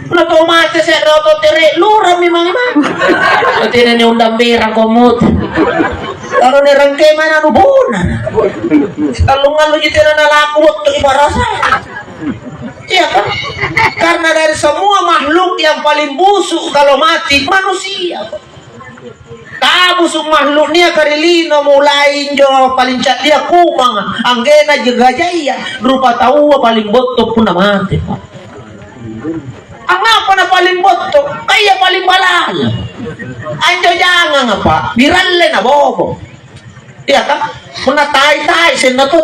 Punna tau mate se're oto tere, lurammi mange-mange. Tena niondang berang komote. Kalau nerangke mana nu bona. Tallung alloji tena nalaku wattu ibarasa. Iya kan? Karena dari semua makhluk yang paling busuk kalau mati, manusia. Tabusu' makhluk niaka ri lino, mulai injo paling ca'dia kumanga, anggena je-, gajaya, rupa taua paling botto punna mate, Pa'. Angngapa na paling botto? Ka ia paling balala. Anjo janganga, Pa', biralle na bobo. Iya, kan? Punna tai-tai senna to.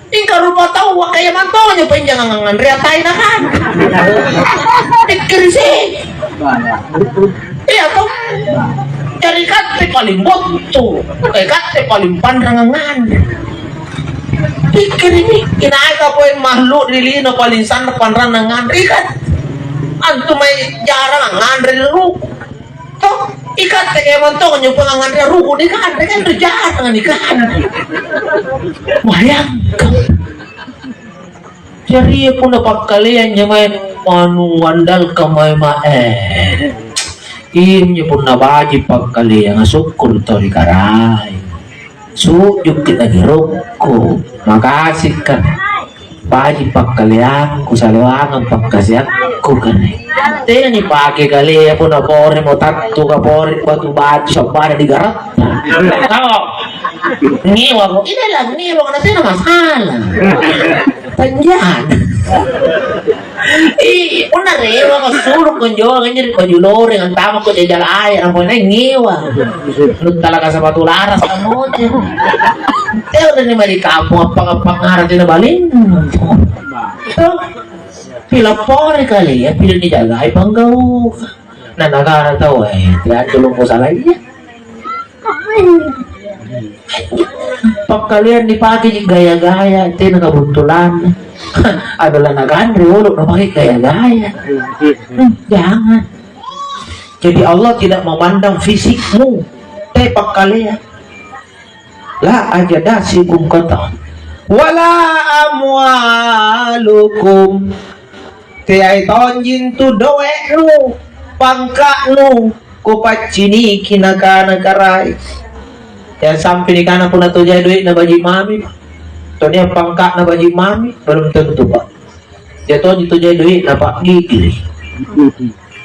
Mingka rupa taua kaya mantonjo panjangang nganrea tai nakana. Pikkiri' seng. Iya toh? Jari katte paling botto, eh, katte paling panrang nganre. Pikkirimi, inai kapoeng mahlu' ri lino paling sanna' panranna nganre ikan. Antu mae jarang nganre ri ruku'. Toh, ikatte kammantong anjo punna nganre ruku' nikanre, kan tu jarang nikanre. Bayangkan. Jari punna pakkaleang nyamae manu andalka mae mae. Injo punna baji' pakkaleanga, sukkuru' tau ri Karaeng. Sujukki' nagirokku, makasika. Baji' pakkaleangku, salewangang pakkasiakku, kan. Tena nipake kalea punna poremo tattu kapore batu-batu sabbara di garatta. Tau. Ngewako, ini lah ngewako, na tena masalah. Panjang. Ih, punna rewako sulu' konjoang anjo ri baju loreng, antamako jajala ae', nampa nai ngewa. Nuttalaka sapatu larasa moja. Teo nani mari kampung, appang-appang arati na baling. Toh, pila pore kale, ya, pila nijagai panggaukang. Na nagara tau, eh, teaco lompo salai, ya. Pakkaleang nipakeji gaya-gaya, tena kabuntulanna. Adalah naganre olo' napake gaya-gaya. Hmm, jangan. Jadi Allah tidak memandang fisikmu, te pakkaleang. La ajadasikum kata. Wala amwalukum. Teai tonji antu doe'nu, pangka'nu, kupacciniki nakana Karaeng. Yang sampai nikana punna tojai doe'na baji' mami, tau nia' pangka'na baji' mami, belum tentu, Pak. Ia tonji tojai doe'na, Pak, gigili.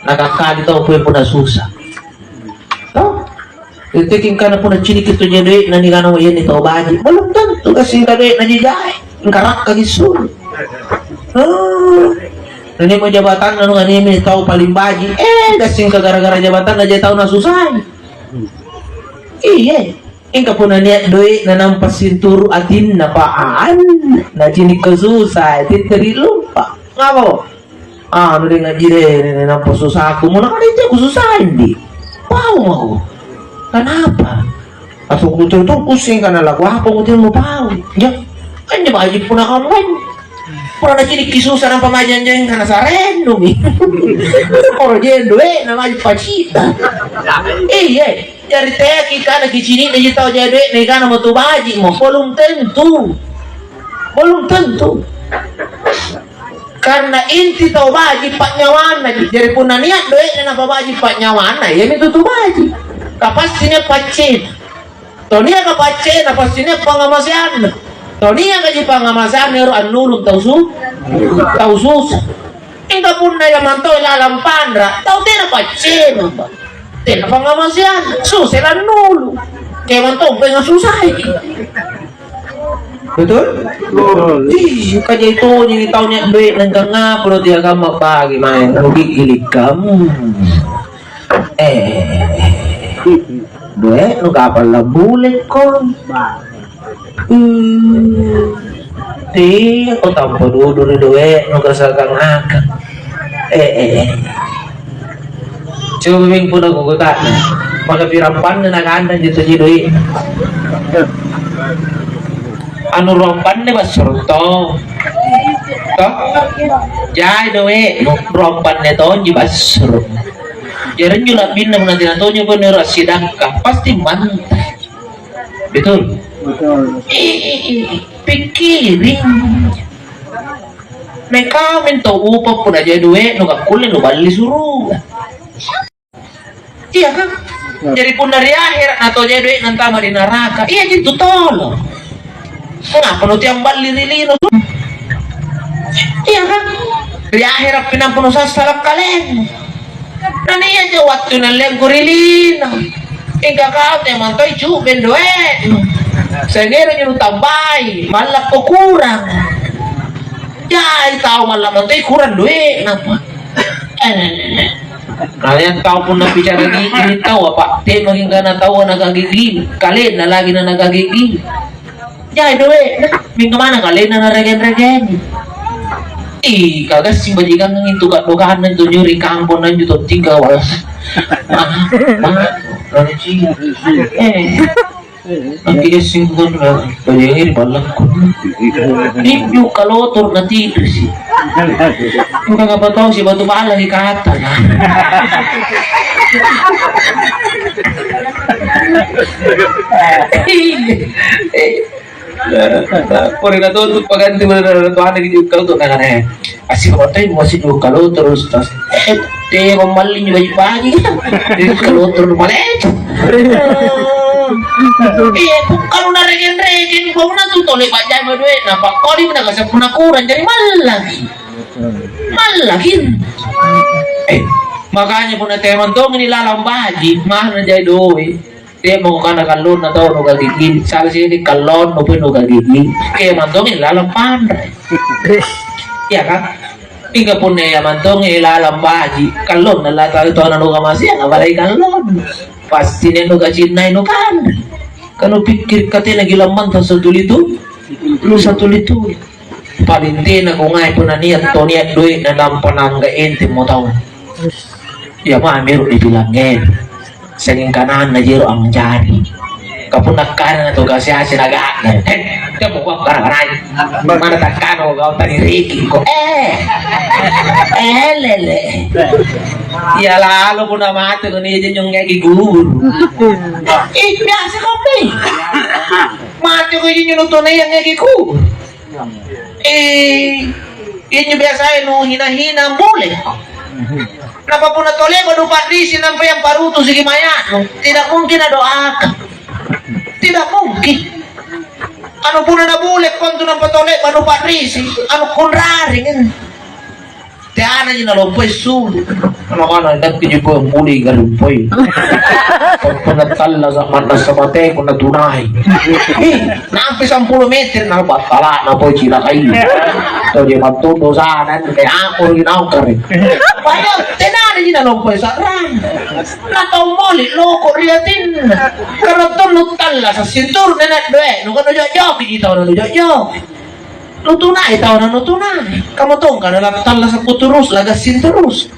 Nakakkali tau pole punna susa. Toh? Itu kingkana punna ciniki tojai doe'na nikana, "Iya ni tau baji'." Belum tentu gassingka doe'na ji jae. Engka rakkaki sulu. Ah. Nani mo jabatanna nu nganemi tau paling baji'. Eh, gassingka gara-gara jabatanna jai tau nasusai. Iya. Engka punna nia' doe'na nampa sinturu' atinna, Pak, an, nacinikko susa, tette ri lumpa. Ngapa, Pak? Anu deh ngaji deh, nampa susaku, muna kan itu aku susain di. Pau mako. Kenapa? Atau kutu itu pusing karena lagu apa kutu mau pau. Ya, kan dia baji' punna kamu kan. Punna nacinikki susa nampa majanjeng karena sarendumi. Kalau dia doe'na maji' pacita. Iya. Jari teaki kana kicini'naji tau jaia doe'na, ikana mo tu baji'mo, belum tentu. Belum tentu. Karena inti tau baji' pa'nyawanna ji. Jari punna nia' doe'na napabaji' pa'nyawanna, iami tu tu baji'. Kapassi nia' paccena. Tau niaka paccena, pasti nia' pangngamaseanna. Tau niaka ji pangngamaseanna ero annulung tau su-, tau susa. Mingka punna ia mantoi lalang panra, tau tena paccena, Pak. Tena pangngamaseang, susai lannulu. Kemang tompenga susai. Betul? Betul. Ih, kaja itu jadi tau nia' duit nengkang apa lo tiga kamma pagi main rugi gilik kamu. Eh, duit nu kapal la bulekko. Hmm. Iya, ko tampa dudu ri doe'nu kasakang akang. Eh, eh, eh. Coba ming punna kukuta'na, maka pirampanna nakandang jitu ji doe'. Anu rompanna bassuru' to. To? Jai doe'nu, rompanna tonji bassuru'. Jari injo la'binna punna tena tonji pole ero' assidakka, pasti mantai. Betul? Betul. Eh, eh, eh, eh, pikkiri. Mekau mintu upa punna jai doe'nu kakkulle nuballi suruga. Iya kan? Betul. Jadi punna ri ahera' nato jai doe'na antama' ri naraka, iya ji tu tolo. Ngapa nu tiamballi ri lino tu? Iya kan? Ri ahera' pi nampa nusassala' kalennu. Na nia' ja wattu nallengku ri lino. Mingka kau temantoi cu'beng doe'nu. Sengngero njo nutambai, mallakko kurang. Jai tau malla' mantoi kurang doe'na, Pak. Eh, kalian tau punna bicara gigi tau apa? Temaki kana tau na kagigi, kalenna lagi na nakagigi. Jai doe'na, mingka manna kalenna naregeng-regengi. Ih, kagassing bajikangang intu kaddokanna intu njo ri kampong anjo tottingka wala. Ah, ah, eh. Angkijessing bukan bajengeri ballakku. Ninju kalotoro natidisi. Udah ngapa tau si batu bala di kata ya. Iya. Eh, pore na tontu paganti mana na tuana gitu kau tuh tangan eh. Asik kote masih dua kalau terus tas. Eh, teh malling baji-baji. Kalau terus balik. Iya, kalau na regen-regen kau na tuh tole pajama duit. Nah, pak kau di mana kasih puna kurang jadi malah lagi. Malah lagi. Eh, makanya puna teman tong ini lalang baji, mana jadi duit. Teako kana kallonna tau nukagigi, sala sini kallonnu pun nukagigi. Kemang tongi lalang panre. Iya kan? Mingka punna iya mantongi lalang baji, kallonna la tau tau nanukamaseang, apalagi kallonnu. Pasti nia nukacinnai nukanre. Ka nupikkiri katena gilammanta satu litu, lu satu litu. Paling tena ko ngai punna nia tau nia doe'na nampa naangga enteng mo tau. Iya mami ero dibilang eh. Sanging kananna jero anjari. Kapunna kana tu kasi-asi naga'ga. Eh, dia mau gua karang kanai. Mana takkana kau tadi riki ko. Eh. Eh lele. Iya lalu punna mate ko nia jenjong ngeki guru. Eh biasa kopi. Mate ko jenjong nutone yang ngeki guru. Eh, injo biasae nuhina-hina bule. Napa punna toleba nupaddisi nampa yang parutusiki maya'nu, tidak mungkin nadoakan. Tidak mungkin. Anu punna nabule kontu nampa toleba nupaddisi, anu konraring. Teanaji nalompoi sulu. Anak-anak, inappi ji pole ampulei garumpoi. Punna tallasa' ma'nassa mateko natunai. Ih, nampai sampulo meter na battala'na pole cilakai. Tau je battu dosana anne, apa ri naung kare. Padahal tenanaji nalompoi sa'rang. Na tau moli loko ri atinna. Karena tonnu tallasa' sinturu nena doe, nuka nujo-joki ji tau na nujo-joki. Nutunai tau na nutunai. Kamu tongka na lattallasa' terus, lagassing terus.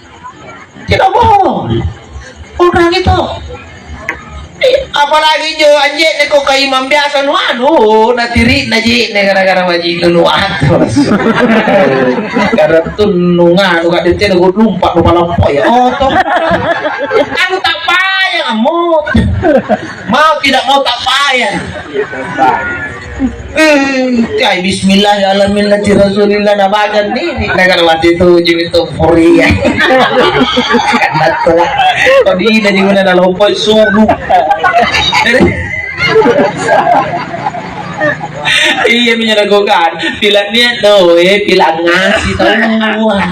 Tidak boleh. Orang itu. Ih, apalagi injo anje'ne ko kaimang biasa nu anu, natiri'na je'ne gara-gara baji' nu, nu atas. Karena tu nu nganu kade tena go lumpa nu palampoi. Oh, toh. Anu tak payah, ammo. Mau tidak mau tak payah. Eh, kai bismillah ya ala millati Rasulillah na bagan ni, ni na kana mati tu jimi tu furia. Kan betul lah. Kau di na jimi na lompo subuh. Iya, minyak dagokan. Pila niat do, eh, pila ngasi taua.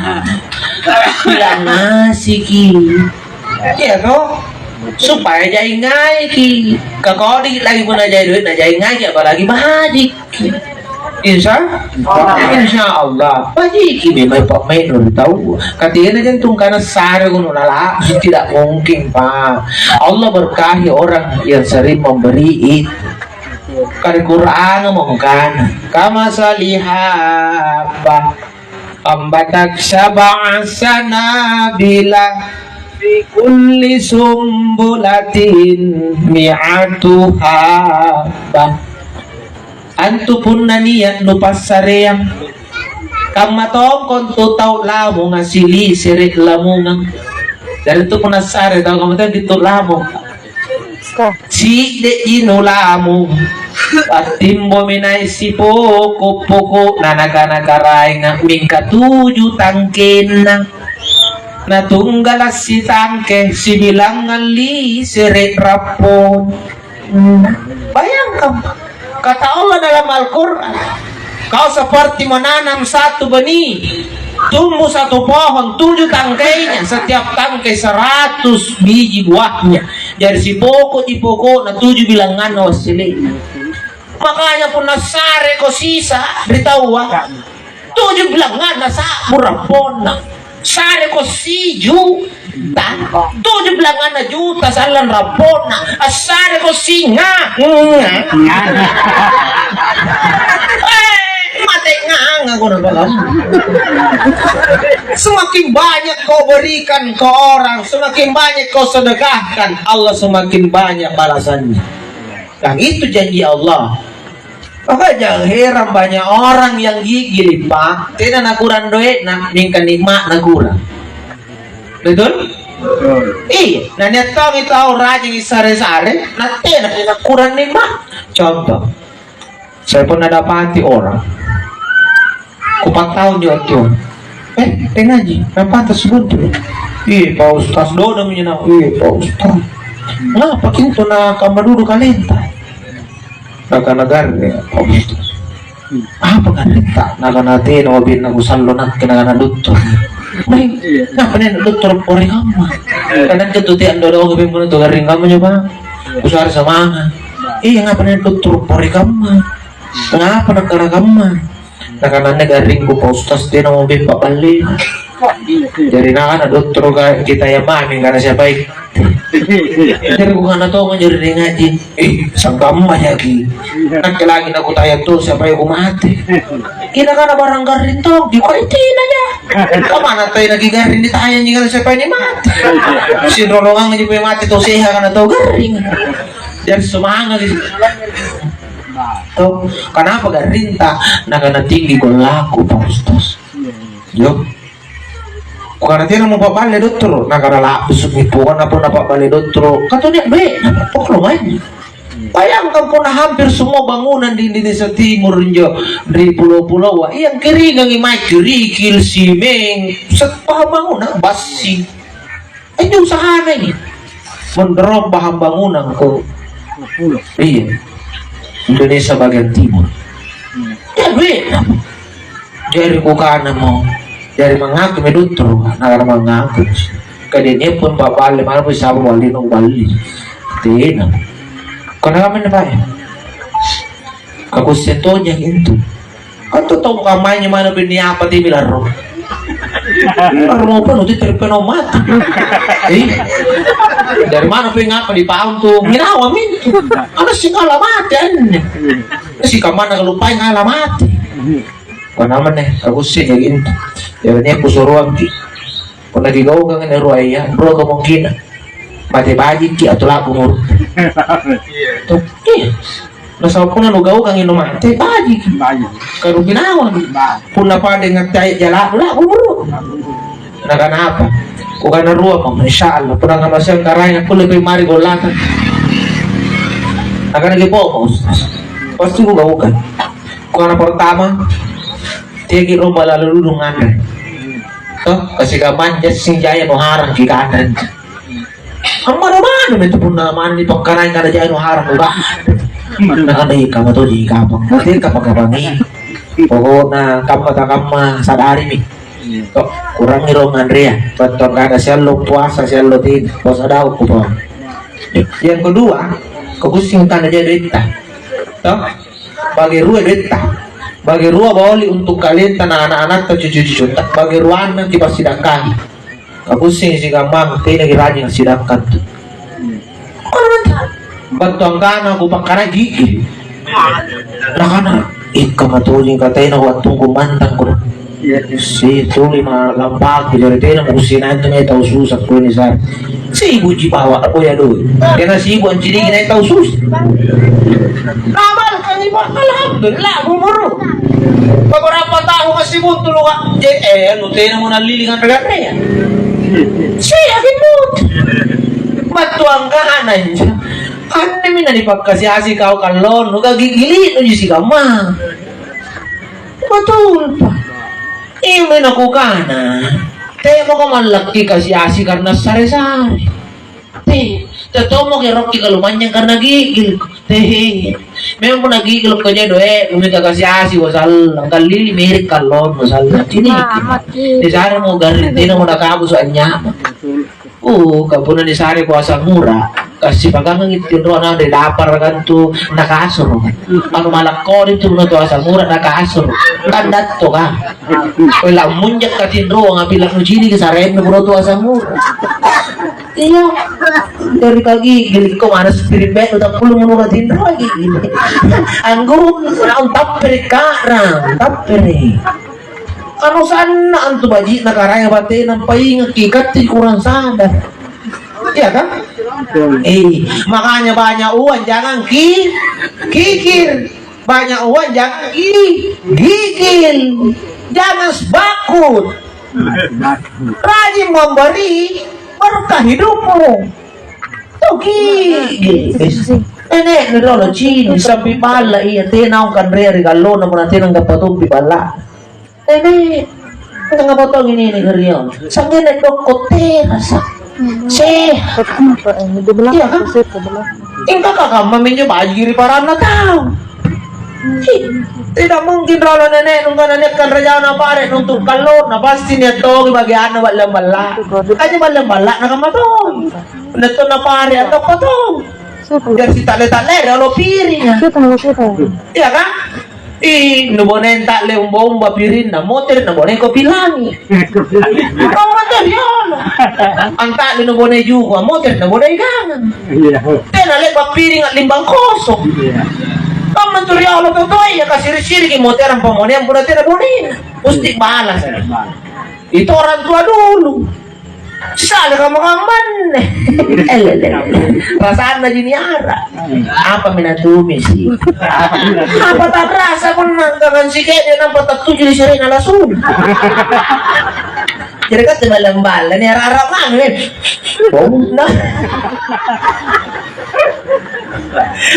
Pila ngasi ki. Iya toh? Supaya jaingaiki. Kakodi lagi punna jai duit, na jaingaiki, apalagi bajiki. Insya, insya Allah. Bajiki memang Pak Menur tahu. Katanya jantung karena sare gunung lala, tidak mungkin, Pak. Allah berkahi orang yang sering memberi itu. Kare Qur'an mengkana. Kama salihaba. Ambatak sab'a sanabila fi kulli sumbulatin mi'atu habbah. Antu punna nia' nupassareang, kamma tongko antu tau lamunga silisere' lamungang. Jari antu punna sare tau kamma tongko antu lamung. Si'deji nulamung, attimbomi nai' sipoko'-poko'na nakana karaenga, mingka tuju tangkenna. Natunggala' sitangke, sibilangngang lisere' rappona. Bayangkan, kata Allah dalam Al-Quran, kau seperti menanam satu benih, tumbuh satu pohon, tujuh tangkainya, setiap tangkai seratus biji buahnya. Jari sipoko'ji poko'na tuju bilanganna wassele'na. Makanya punna sareko sisa ri taua, tuju bilanganna sa'bu rapponna. Sareko siju ta, tuju bilanganna juta sallang rapponna. Assareko singa. Eh, mate nganga kona balamu. Semakin banyak kau berikan ke orang, semakin banyak kau sedekahkan, Allah semakin banyak balasannya. Kan itu janji Allah. Maka jangan heran banyak orang yang gigili, Pak. Tena nakurang doe'na, mingka nikma'na kurang. Betul? Iya. Nah, nia' tongi tau rajingi sare-sare, na tena nakurang nikmat. Contoh, saya pernah dapati orang, kupattaunjo wattua. Eh, tengaji, napata sebuntu. Iya, Pak Ustaz, dodong minjo na. Iya, Pak Ustaz. Ngapa kintu na kamma dudu kalenta? Nakana, "Garring, Pak Ustaz." "Apa garrinta?" Nakana, "Tena wabinna kusallo nakke," nakana, "dottoro." "Mai, ngapa nia' dottoro pore kamma?" "Kan nakke tu tea dodong bemmo tu garring kamma njo, Pak. Kusare samanga." "Iya, ngapa nia' dottoro pore kamma? Ngapa nakana kamma?" Nakana, "Anne garringku, Pak Ustaz, tena mau beppa balle." Jari nakana dottoroka, "Kita ya mami, karena siapa itu?" Jari kukana tongo jari ri ngaji, "Eh, sangkamma jaki. Nakke lagi nakutaya tu siapa yang kumate." Kira kana barang garring tong, di kau itu ya. Kamana tau lagi garring ditanya nih kalau siapa ini mati? Si rolongang aja mati tau sehat karena tau garring. Jari semangat gitu. Toh, kenapa garrinta? Nakana tinggi gollaku, Pak Ustaz. Yo. Kukana tena mau pabballe dottoro, nakana labbusumi pokokna punna pabballe dottoro, katanya be, pokokna banyak. Bayangkan punna hampir semua bangunan di Indonesia Timur injo, ri pulo-puloa, yang keringangi mai kerikil, simeng, set-, bahan bangunan, bassi. Anjo usahana ini. Mendorong bahan bangunan ko. Iya. Indonesia bagian timur. Iya, duit. Jari kukana mo. Jari mangaku mi dottoro, nakana mangaku. Kadinia pun pabballe, mana pun siapa ballino balli. Tena. Kona kami nih, Pak. Kakusse tojeng intu. Kan tu tau kamanya mana bini apa ti bilarro. Larro mau penuh ti terpeno mati. Eh, dari mana pe ngapa di paun tu? Minawa mintu. Ana singala mati anne. Si kamana kalupai ngala mati. Panamane, kakusse jadi intu. Jadi aku suruh. Punna kigaukang anne ruaya, rua kemungkinan. Mate bajikki atau labu muru. Tuh, iya. Nasaba punna nugaukangi numate, bajiki. Baji. Karugi nawang. Baji. Punna pada ngatte jala, labu muru. Nakana apa? Kukana rua mo, insya Allah. Punna ngamaseang karaeng, kulle pe mari gollakang. Nakana kibomo, Ustaz. Pasti kugaukang. Kukana pertama, teaki romba lalo dulu nganre. Toh, kasi kamanja sing jaya nuharang ki kanre. Ammaro manu itu punna mani pakkarai kada jaya nuharang udah. Nah, kan deh, kamu tuh di kapang. Nanti kapang-kapang ini. Pokokna kamma takamma sadari mi. Toh, kurangi ro nganrea. Battu angkana siallo puasa, siallo tin, puasa daun kupau. Yang kedua, kukussing tanda jadi doitta. Toh, bagi rua doitta. Bagi rua baoli untuk kalenta na anak-anakta, cucu-cucutta. Bagi ruanna kipassidakkangi. Kakussing sikamma, tena kirajing sidakkan tu. Battu angkana kupakkarai gigi. Nakana, "Ikka matojeng kataena wattungku mantang ko." Si tuli ma lampaku jari tena mukusinai tu mae tau susa kuni sare. Sibuji bawa boya doe. Tena sibu anciniki nai tau susa. Ramal kani Pak, alhamdulillah, umuru. Beberapa tahun masih butuh lu, Pak. Je, eh, lu tena mau nalili nganre-nganre ya? Siaki butuh. Battu angkana injo. Annemi nanipakkasi-asi kau kallonnu, gagigili'nuji sikamma. Batulpa. Iami nakukana, temako mallakki kasi-asi karena sare-sare. Te, tetommo kerokki kalumanynyang karena gigilko. Te, memang punna gigilko ja doe, mika kasi-asi wasallang, kallili mirip kallonnu wasallang. Cini. Nisaremo garring tenamo nakabusu anynya'na. Uh, ka punna nisare kuasa mura, kassipakangangi tinroa naung ri lapara kantu nakasoro. Anu malakko itu punna tuasa mura nakasoro. Kan datto ka. Pela munjak ka tinroa ngapila nucini ki saremmi pura tuasa mura. Iya. Dari pagi gilikko mana spirit bed udah puluh menurut tinroa gini. Anggur naung tappere ka'rang, tappere. Anu sanna antu baji'na karaeng batena, paingakki katte kurang sadar. Iya kan? Eh, makanya banyak uang jangan ki kikir. Banyak uang jangan ki gigil. Jangan sebakut. Rajin memberi berkah hidupmu. Tuh gigil. Nenek ni lolo cini sampai balla iya tena ongkan rea ri kallona muna tena ngapa tumpi balla. Ene, tengah potong ini, ini, Rio. Sanggenna dokko terasa. Sehat. Iya, kan? Engka kakamma minjo baji ri paranna tau. Ih, tidak mungkin rolo nenek nungka nanekkang rajana pare nuntu kallona pasti nia' tongi bagianna balla-balla. Aja balla-balla na kamma tong. Punna tonna pare atau apa tong. Jadi si talle-talle rolo piring. Iya, kan? Ih, nubonei ta'le umba-umba pirinna, motere' nabonei kopi langi. Kau mate riolo. Anta'le nubonei juku', motere' nabonei gangang. Iya. Tena le'ba' piring a'limbang kosong. Iya. Kamma tu riolo tau toa iya kasiri'-siriki moterang pammoneang punna tena bonena. Musti balas. Itu orang tua dulu. Sisa'le kamma-kammanne. Elele. Rasanna ji niara. Apa mina tumisi? Apa tak rasa punna kangang sike'de nampa tattuju ri sere'na lasuna? Jadi kan tena lemballa ni ara-ara manu, eh. Bomna.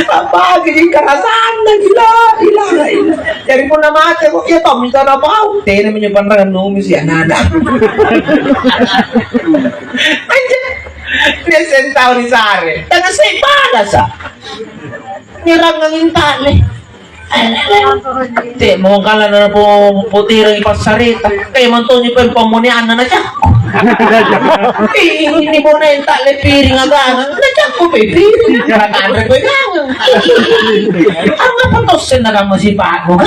Apa jadi karasanna ji, la ilaha illallah. Jari punna mate kok, iya tommi tau napau. Tena minjo panrangang numisi ana'-ana'. Anjir. Dia seng tau nisare. Tena sei balasa. Nyerangang inta'le. Te mongkala na po-, potirangi passareta. Te mantonji peng pammoneanna na cakku. Ih, ini bonenta le piring agangang, na cakku pe piring. Kanre koe gangang. Angngapa tosseng nakamma sipa'nu?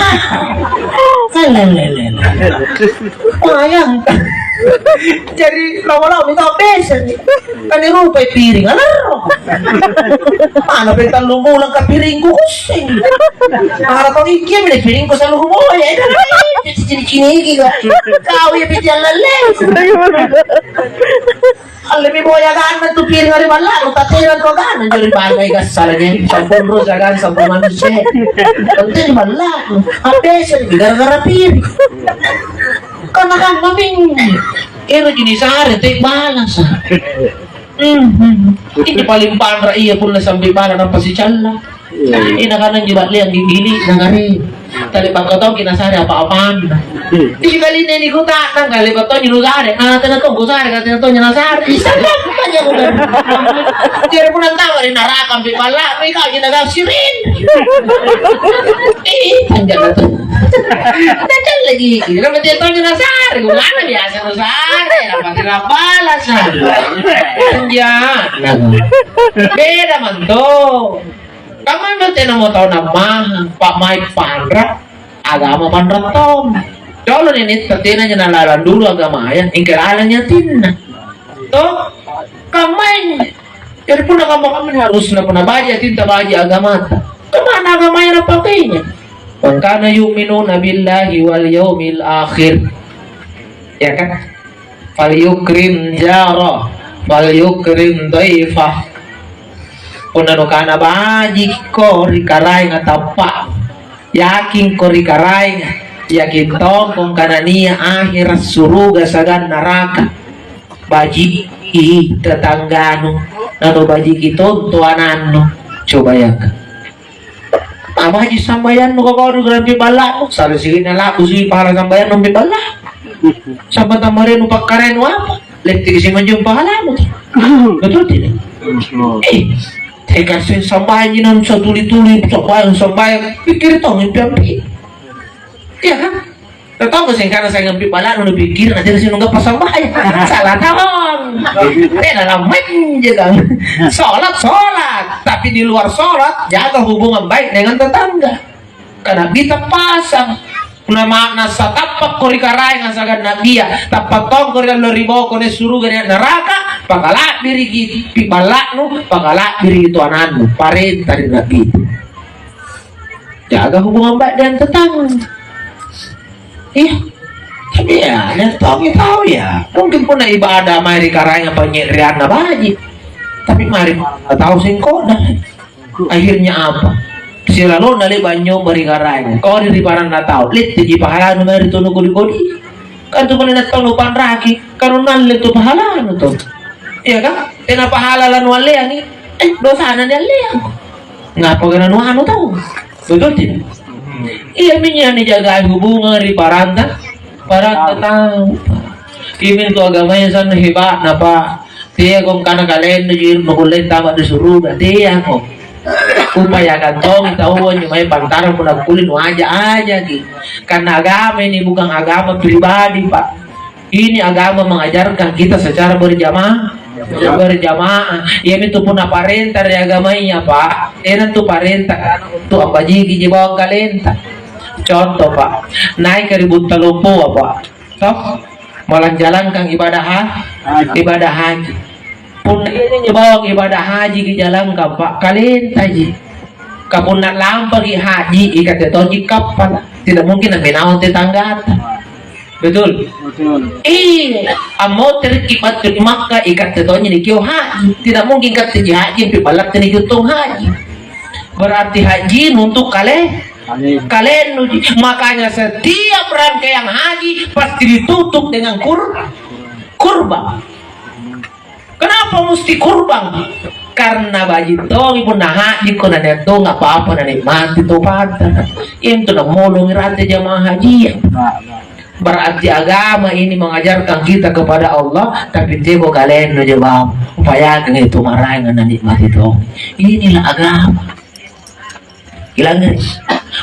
Lelelele. Wayang. Jari lama-lama minta beseng. Kan nirupai piring, alarro. Mana pe tallung bulang kapiringku kusseng. Mara tau ikkia mi piringku saluhu boya. Eh, cini-ciniki kau. Kau iya piti allalle. Allemi boya ganna tu piring ri balla'nu, tatena tu ganna jari bangai gassala jadi sampung rosa kan sampung manusia. Penting balla'nu. Apa sih gara-gara piring. Karena kan maming. Ero jenis are te balasa. Mhm. Ini paling panra iya punna sampai bala nampa sicalla. Iya. Ina kanang ji ba'leang gigili na kare. Tali pakko tongki nasare apa-apanna. Iya. Isi kalinna ini kuta'nang kale pattonji nusare. Ah, tena tong kusare, tena tong nasare. Bisa apa aja kuta'nang. Jadi punna tawa ri neraka ampi balla, ri kau ji nagau sirin. Ih, panjang tu. Ada lagi. Ini kan betul tong nasare. Gimana biasa nasare? Apa tidak balas? Iya. Beda mantu. Kamma tena mau tau namahang, Pak, mai panra, agama panra tong. Jolo nene' tenanya nalalang dulu agamaya, engka lalang yatinna. Toh? Kammain. Jadi punna kamma-kamma harusna punna baji' atinta baji' agamata. Kemana agamaya napakainya? "Man kana yu'minuna billahi wal yaumil akhir." Ya kan? "Falyukrim jara, falyukrim dhaifah." Punna nukana bajikko ri karaenga tappa', yakingko ri karaenga, yaking tongko kana nia' ahera' suruga siagang naraka. Baji'i tetangganu, nanubajiki tonto anannu. Coba yaka. Nabaji' sambayannu kau ri rampi balla'nu, sare siki'na laku sui pahala sambayannu ri balla'. Sambatang marenu pakkarenu apa? Letteki simanjung pahalamu. Betul tidak? Eh, teka seng sambayangi nan satuli-tuli, sambayang, sambayang. Pikkiri tong impi-ampi. Iya kan? Tau seng kana saya ngambil balla'nu, nu pikkiri nanti sing nunggappa sambayang. Salah tong. Tena nameng je kan. Sholat, sholat. Tapi di luar sholat, jaga hubungan baik dengan tetangga. Karena kita pasang. Punna ma-, nasa tappakko ri Karaenga siagang Na'bia, tappa' tongko ri allo ri boko nia' suruga nia' naraka, pakala'biriki pi balla'nu, pakala'biriki tu anannu, parenta ri Na'bia. Jaga hubungan baik dengan tetangga. Iya. Tapi ya, nia' tongi tau ya. Mungkin punna ibadah mae ri Karaenga panynye'reanna baji'. Tapi mari tau sengkona. Akhirnya apa? Silalona le'ba' anynyomba ri Karaenga. Kodi ri paranna tau, letteji pahalanu mae ri tunu kodi-kodi. Kan tu punna tau nupanraki, kan nualle tu pahalanu to. Iya kan? Tena pahala lanualleangi, eh, dosana nialleang. Ngapa kana nuanu tau? Betul tidak? Iya, minjo nijagai hubungan ri paranta, paranta tau. Imintu agamaya sanna heba'na, Pak. Teako angkana kalennu ji nukulle antama ri suruga, teako. Upayakan tongi taua anjo mae pantarang punna kulle nuaja-ajaki. Karena agama ini bukan agama pribadi, Pak. Ini agama mengajarkan kita secara berjamaah, berjamaah. Iami tu punna parenta ri agamaya, Pak. Tena tu parenta untuk ambajiki ji bawang kalenta. Contoh, Pak. Naika ri Butta Lompoa, Pak. Toh? Malang jalangkang ibadah ha-, ibadah haji. Punna ini bawang ibadah haji kijalangkang, Pak, kalentaji. Ka punna lampaki haji, ikatte tonji kappala. Tidak mungkin amminawang tetanggata. Betul? Betul. Iya, ammoterekki battu ri Makkah, ikatte tonji nikio haji. Tidak mungkin katteji haji, pi ballatte nikio tong haji. Berarti haji untuk kale-, kalennuji. Makanya setiap rangkaian haji pasti ditutup dengan kur-, kurban. Kenapa mesti kurban? Karena baji' tongi punna haji ko nania' tonga apa-apa nanikmati tau pada. Intu namolongi rate jamaah haji. Berarti agama ini mengajarkan kita kepada Allah, tapi teko kalennu jawab, upayakan itu maraeng nanikmati tongi. Inilah agama. Ilangngeri.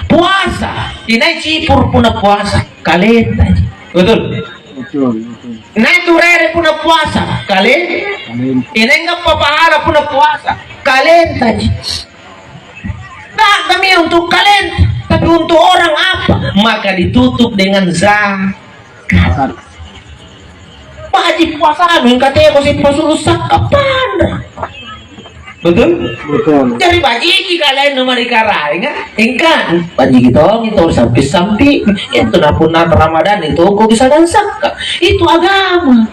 Puasa, inai cipuru punna puasa, kalentaji. Betul? Betul, betul. Inai turere punna puasa, kale-, kalenta. Inai ngappa pahala punna puasa, kalentaji. Ta'gami untuk kalenta, tapi untuk orang apa? Maka ditutup dengan zakat. Baji' puasanu, engka teko sipasulu' sakka panra. Betul? Betul. Jari bajiki kalennu mae ri Karaenga, engka bajiki tongi tau sampi-sampi. Itu na punna Ramadan itu ko bisa dan sakka. Itu agama.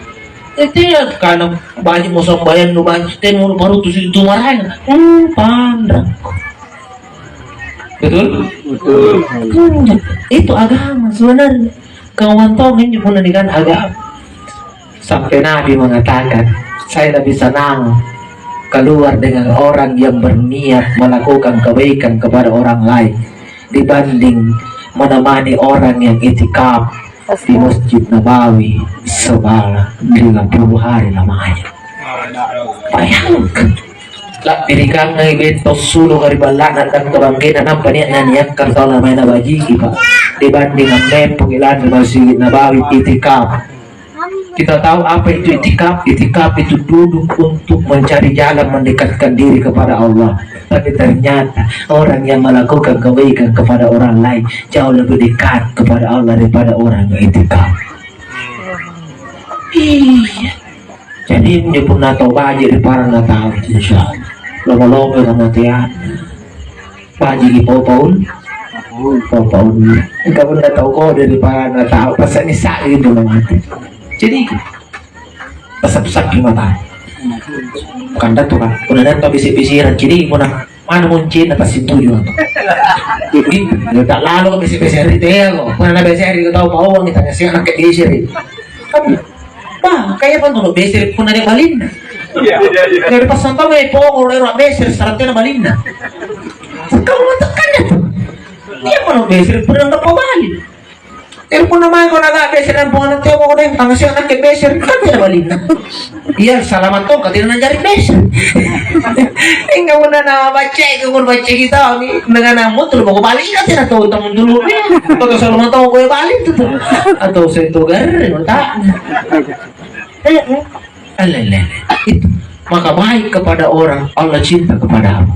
Itu ya karena baji' mo sambayannu baji', temu baru tu situ maraeng. Hmm, panra. Betul? Betul. Hmm, itu agama sebenarnya. Kawan tau minjo punna nikana agama. Sampai Nabi mengatakan, "Saya lebih senang keluar dengan orang yang berniat melakukan kebaikan kepada orang lain dibanding menemani orang yang itikaf di Masjid Nabawi selama lima puluh hari lamanya." Bayangkan. Labbirikangangi bento suluka ri balla'na dan kebangkena, nampa nia' naniakkara tau namae nabajiki, Pak. Dibanding ammempoki lanri Masjid Nabawi itikaf. Kita tahu apa itu itikaf? Itikaf itu duduk untuk mencari jalan mendekatkan diri kepada Allah. Tapi ternyata orang yang melakukan kebaikan kepada orang lain jauh lebih dekat kepada Allah daripada orang yang itikaf. Iya. Jadi, injo punna tau baji' ri paranna tau, insya Allah. Lomo-lomo ramateang. Bajiki pau-paun. Pau-paun. Engka punna tau kode ri paranna tau, passani-sani intu mate. Jadi, pasap-sapi mata. Kanda tu kan, punna datang bisi-bisi, jadi punna Mana muncina tassituju antu. Jadi, ya tak lalu besi-besi ri teako. Mana besi ri tau bawang kita ngasih anak ke besi ri. Tapi, bah, kayak apa tuh besi ri punna dia balinna. Iya, iya, iya. Dari pasang tau eh pokok ero besi ri sarantena balinna. Kamu tekan itu. Dia mana besi ri punna nggak bali. Eh, punna maeko naga besi ri amponganna tau mako deh, tanggasia nakke besi ri, kan tena balinna. Iya, salamat tongka tena nanjari besi. Enggak punna na baccai, ke kur baccai kita mi, dengan namu tu mako bali kan tena tau tamu dulu. Atau salamat tau kau bali tu tu. Atau saya tu garre tak. Eh, eh. Alelele. Itu. Maka baik kepada orang, Allah cinta kepadamu.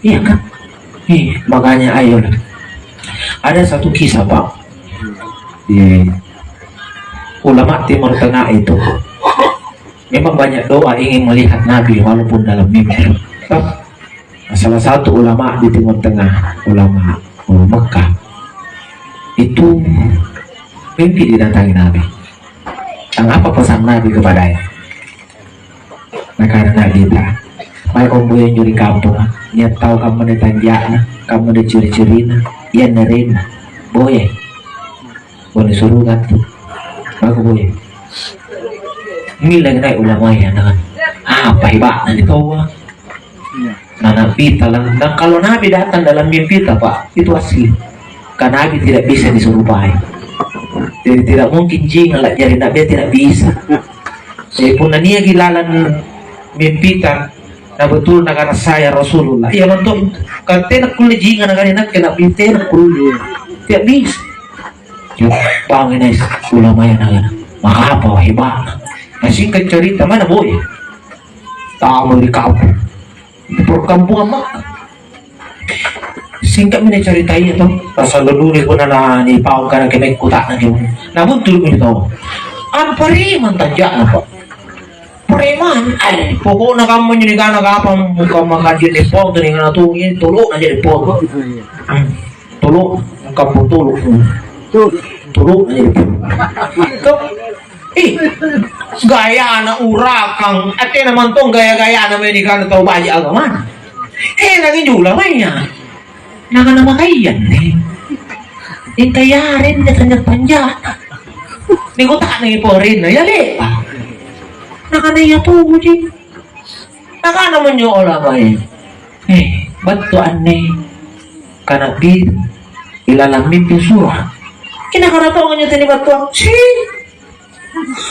Iya kan? Iya, makanya ayo. Ada satu kisah, Pak. Di ulama Timur Tengah itu. Memang banyak doa ingin melihat Nabi walaupun dalam mimpi. Toh? Nah, salah satu ulama di Timur Tengah, ulama, oh, Mekah, itu mimpi didatangi Nabi. Dan apa pesan Nabi kepadanya? Nakana Nabi, Maeko boya anjo ri kamponga, nia' tau kamma anne tanja'na, kamma anne ciri-cirina, ianne arenna, boyai. Bone suruga tu. Mako boyai. Millengi nai' ulamaya, nah. Apa heba'na anne taua? Nah, Nabi talang, dan kalau Nabi datang dalam mimpi ta, Pak, itu asli. Karena Nabi tidak bisa diserupai. Jadi tidak mungkin jinga la'jari Nabi, tidak bisa. Jadi punna niaki lalang mimpita, na betul nakana saya Rasulullah. Iya, betul. Kan tena kulle jinga nakana nakke Nabi, tena kulle. Tidak bisa. Ya, bangun nai' ulamaya nakana. Maka apa hebatna? Nah, singkat cerita, mana boy? Tahu di kampung. Di perkampungan mah. Singkatmi anne caritaya to, passallo dudui punna na nipau kana kemae kuta'nang kemae. Nabuntulu'mi tau. Apa preman tanja'na, Pak? Preman, eh, pokokna kamma anjo nikana kapang, kamma kaji leppo tu nikana tu, ini tolo' aja leppo. Hmm. Tolo', kampung tolo'. Tolo' aja leppo. To, ih, gayana urakang, eh, tena mantong gaya-gayana mae nikana tau baji' agamana. Eh, lagi jula mae. Nakana makaia anne. Mingka yareng tanja-tanja. Nikuta'nangi porenna, ya le'ba'. Nakana iya toji. Nakana monjo olamaya, eh, battu anne kana bi ilalang mimpi sura. Ina kana tonga anjo teni battuang. Si.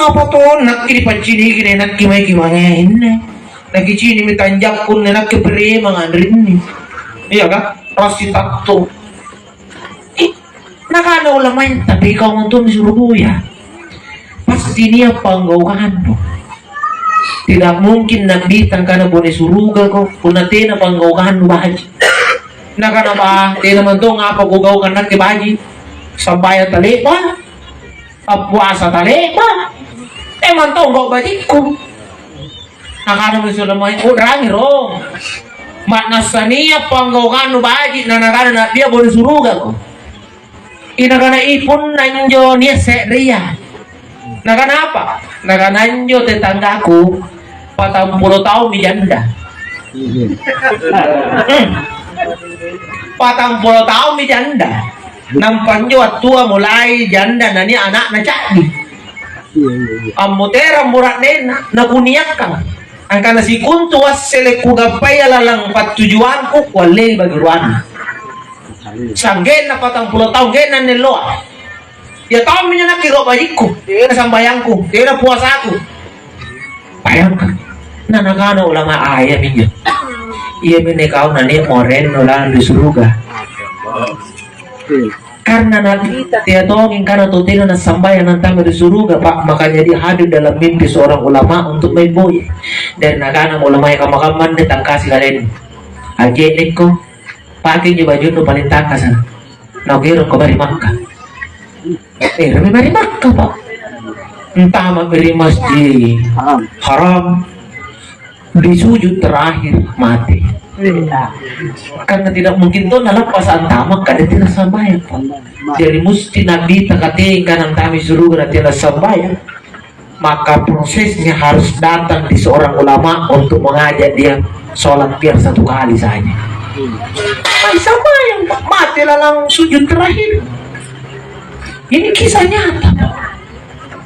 Apa tong nakke nipacciniki nakke maeki mange inne? Nakicini'mi tanjakku anne nakke preman anrinni. Iya ka? Rassi tatto. Eh, nakana ulamaya, tapi kau untu' nisuro boya. Pasti nia' panggaukannu. Tidak mungkin Nabi tangkana bone surugako punna tena panggaukannu baji'. Nakana ba, tena mantong apa kugaukang nakke baji'? Sambayang tale'ba? Appuasa tale'ba, memang tongko' baji'ku. Nakanamo Sulaiman, "U'rangi ro, ma'nassa nia' panggaukannu baji' na nakana Na'bia bone surugako." Inakana, "I, punna injo nia' se'rea." Nakana apa? Nakana, "Injo tetanggaku, patampulo taummi janda." Hmm. Patampulo taummi janda. Nampa injo wattua mulai janda nania' ana'na ca'di. Iya, iya, iya. Ammoterang bura'nenna, nakuniakkang. Angkana sikontu wassele' kugappaya lalang pattujuangku, kuallei bage ruanna. Sanggenna patampulo taung, genna anne alloa. Iya tommi anjo nakke ro' baji'ku, tena sambayangku, tena puasaku. Bayangkan. Na nakana ulama, "Ah, iaminjo. Iaminne kau nania' morennu lalang ri suruga." Karena Nabi tea tongi angkana tau tena nassambayang nantama ri suruga, Pak. Makanya dia hadir dalam mimpi seorang ulama untuk main boy. Dan nakana ulamaya, "Kamma-kamma anne tangkasi kalennu. Aje'nekko, pake injo bajunnu paling tangkasa. Nakuerokko mae ri Makkah." Eh, ri Makkah, Pak. Antama'mi ri Masjid Haram. Di sujud terakhir mati. Karena tidak mungkin to nalepas antama' kade tena sambayang, Pak. Jadi musti Nabi takatengka nantama' ri suruga na tena sambayang. Maka prosesnya harus datang di seorang ulama untuk mengajak dia sholat biar satu kali saja. Nah, sambayang, Pak, mati lalang sujud terakhir. Ini kisah nyata, Pak.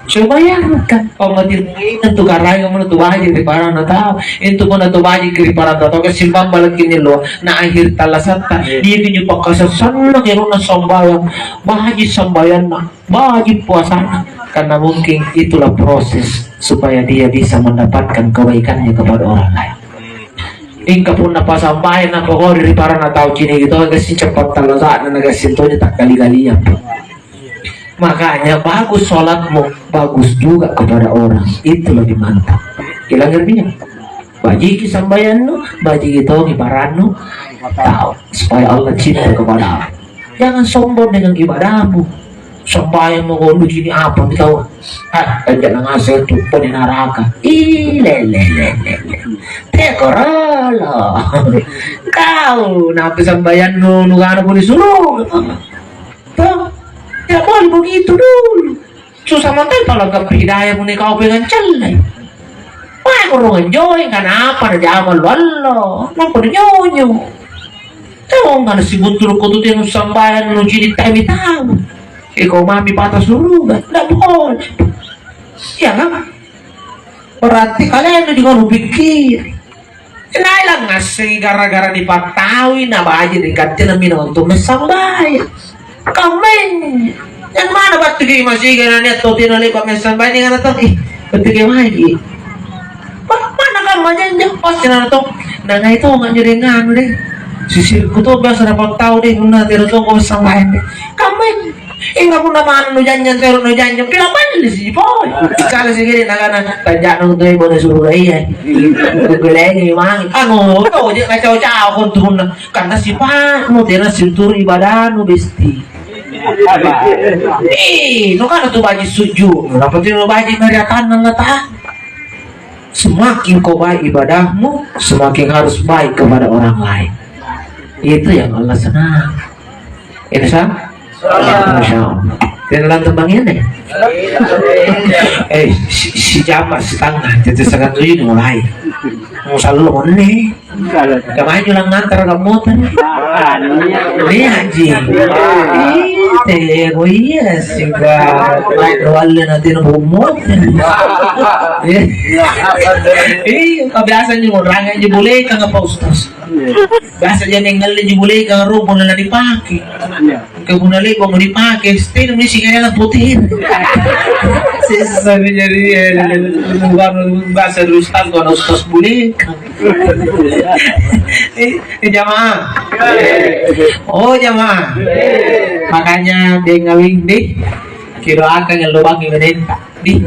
Coba bayangkan, oh, mati intu karaeng mo tu baji' ri paranna tau, intu mo tu baji' ri paranna tau, kasimpang balaki ni lo, na akhir talasatta, dia tunjuk pakasassanna kerona sambayang, baji' sambayanna, baji' puasana, karena mungkin itulah proses supaya dia bisa mendapatkan kebaikannya kepada orang lain. Ingka punna pasambayang napokori ri paranna tau cini' gitu, kasi cepat talasa'na na kasi toja takkali-kaliang. Makanya bagus sholatmu, bagus juga kepada orang. Itu lebih mantap. Kilang ngertinya? Bajiki sambayannu, bajiki tongi parannu, tau supaya Allah cinta kepada. Jangan sombong dengan ibadahmu. Sambayang mako, lu cini' apa mi tau? Ah, kanja'na ngaseng tu pole naraka. Ih, lele, lele, lele. Tekorolo. Kau, napa sambayannu nukana pole suruh? Toh? Tidak boleh begitu dulu. Susah mantai palangkap hidayah muni kau pengang callai. Wah, Urung anjoeng, kanapa najama allo-allo? Nampa nunyonyo. Tongka nasibuntulu' ko tu tena sambayang nucini' taimi tau. Iko mami pata suruga, ndak boleh. Iya kan? Berarti kalian juga nupikkiri. Tenai langngassengi gara-gara nipattaui nabaji' ri katte naminawang tu massambayang. Kammeng. Yang mana battuki masiga na nia' tau tena le'ba' massambayang, ningana tau, "Ih, battuki maji'." Pa-, mana kamma janjo? Pasti nana tau, "Nangai tong anjo deng anu deh. Sisirku to biasa dapat tau deh, punna tena tong massambayang deh." Kammeng. Inga punna manna nujanjang tero nujanjang, pila ballisi poi. Kala sigiri nakana, "Tanja'na untu' bono suruga iya." Kukulengi mange. Anu, to je kacau-cau kontu punna. Karena sipa'nu tena situru' ibadahnu besti. Eh, nukana tu baji' sujud. Napa tu baji' meriatanna Allah Ta'ala. Semakin kau baik ibadahmu, semakin harus baik kepada orang lain. Itu yang Allah senang. Insya, insya Allah. Tena lantang bangngi deh. Eh, si, si jama setengah, jadi setengah tujuh dimulai. Mau selalu nih. Kemarin jualan ngantar kamu motor. Nih, Haji. Ih, teh, oh iya, sih, Kak. Baik, wale nanti nunggu motor. Iya, kebiasaan juga orang yang jebule kan apa, Ustaz? Biasa ja mengalle jubulei kang rumpuna na dipake. Iya. Ka punna le'ba'mo dipake, stay misi kayana putih. Sessa ni jari, eh, bahasa dulu start, kalau ustaz bule. Eh, eh, jamaah. Oh, jamaah. Makanya dia ngawing deh. Kira akan yang lubang ini. Di,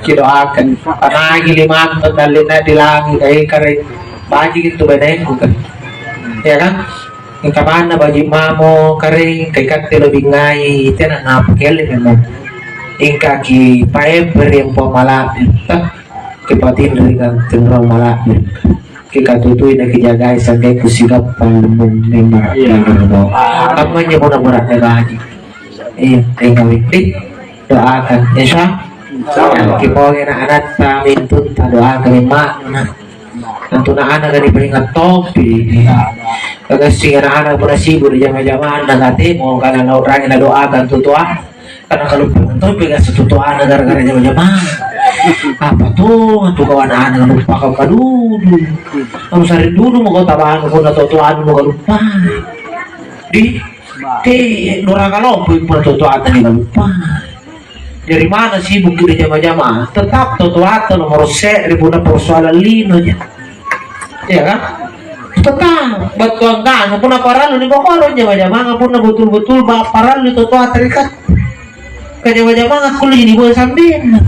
kidoakan, panaiki limantu dalle'na di langika, eh, Karaeng, baji' itu bainengku, kan. Ya, kan? Mingka manna baji' mamo, Karaeng, ka ikatte lobingai, tena napakelle memang. Ingkaki paepere' ri Puang Mala'bi, tah, kipatinringang tinro mala'bi. Kikatutui nakijagai sanggeku sigappa lembong memang. Iya. Kammanya pura-pura baji'. Iya, tinggal itu. Doakan, insya Allah. Kipongi anak-anakta, mintunta, doakan, Mak. Nah, tentu anak-anak kan diperingat topi. Kagassing anak-anak pernah sibuk di jama-jamang, na katemo, karena naurangin na doakan tu Tuhan. Karena kalau pengen topi, gak setutuan gara-gara jama-jamang. Apa tuh, tuh kawan anak lupa kau kadudu. Kamu sari dulu mau kau tabang, kau na tutuan mau kau lupa. Di Te, doraka lompoi punna totoata nikaluppai. Jari manna sibukki ri jama-jamang, tetap totoata nomoro se're punna persoalan linoja. Iya kan? Tetap battuanganna punna parallu nibokoro jama-jamanga, punna betul-betul ba-, parallu totoata ri katte. Ka jama-jamanga kulle niboya sambenna.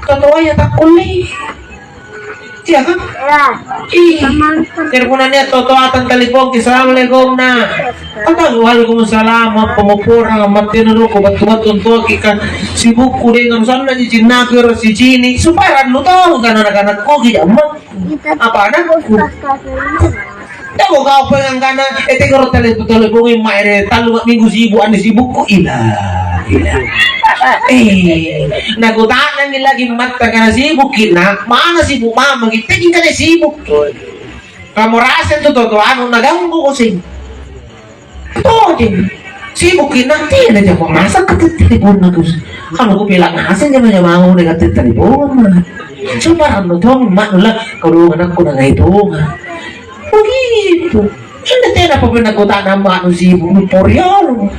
Totoaya takkulle. Iya kan? Iya. Ih, telepon nia' totoata talipongki, "Assalamualaikum, Nak." Apa, "Waalaikumsalam, apa mau porang, matena roko, battu-battu antoaki, kan sibukku deh, nang sanna ji cinnaku ero sicini, supaya rannu tau kan anak-anakku ki jamma." Apa anakku? Tau kau pengang kana, eh, teko ro tale-, talepongi mae re, tallu minggu sibuk, anne sibukku, ilah, ilah. Eh, nakuta'nangi lagi matta kana sibukki, Nak, mana sibuk mama, kita jingkana sibuk. Kamu rasa tu toto anu naganggu ko sing. Tojeng. Sibukki, Nak, tiada jako masa katette punna tu. Kamu ku bilang ngaseng jama-jama mau dengan tette punna. Coba anu tong, Mak, nulla, kau dong anakku na ngai tonga. Begitu. Inne tena apa pernah kota nama anu sibuk, nu poriolo.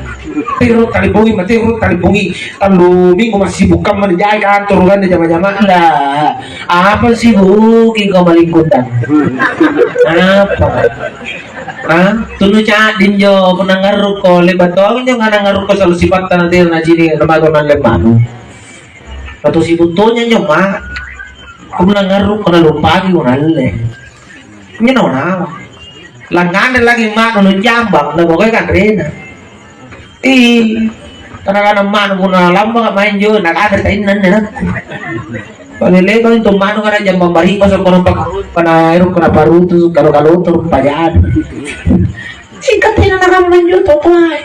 Tiro talipongi, mate ro talipongi. Tallu minggu masih bukan menjai kantor kan jama-jama. Lah, apa sibuk kau maling kundang? Apa? Hah? Tunu ca'dinjo, punna ngarruko, le'ba' tongi injo ngarruko selalu sipatta na tena na cini remaga na lemmanu. Atau sibuk tonya injo, Mak. Punna ngarruko na lumpaki ko na alle. Injo naung-naung. Langnganre lagi ma'nu nu jambang, na pokoknya kanrena. Ih, kadang-kadang ma'nu punna lambang maeng jo, na kanre tainna anne nakku. Pale le'bang intu ma'nu kadang jambang bari'basa' kodong paka-, pana ero' kona parutu, kalo-kaloto, pajada. Ih, katena nakamma injo to toae.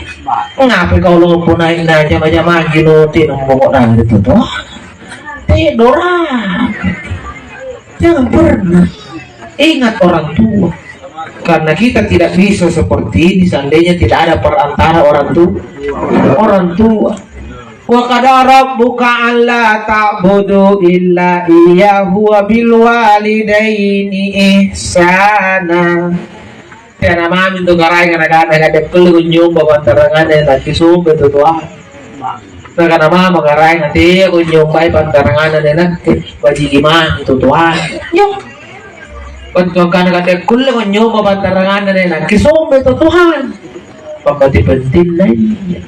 Ngapai kau lompo naik na jama-jamang gino tena pokokna ri to toa. Te dorang. Jangan pernah. Ingat orang tua. Karena kita tidak bisa seperti ini seandainya tidak ada perantara orang tu-, orang tua. Wa qada rabbuka alla ta'budu illa iyyahu wa bil walidaini ihsana. Tena mami tu karaenga nakana, "Kade kulle kunyomba pantaranganna nakke sombe tu toa." Nakana mama karaenga, "Teako nyombai pantaranganna nakke, bajiki mami tu toa." Yo. Bantu angkana, "Kade kulle kunyomba pantaranganna nakke sombe tu Tuhan." Pakkati pentinna iya.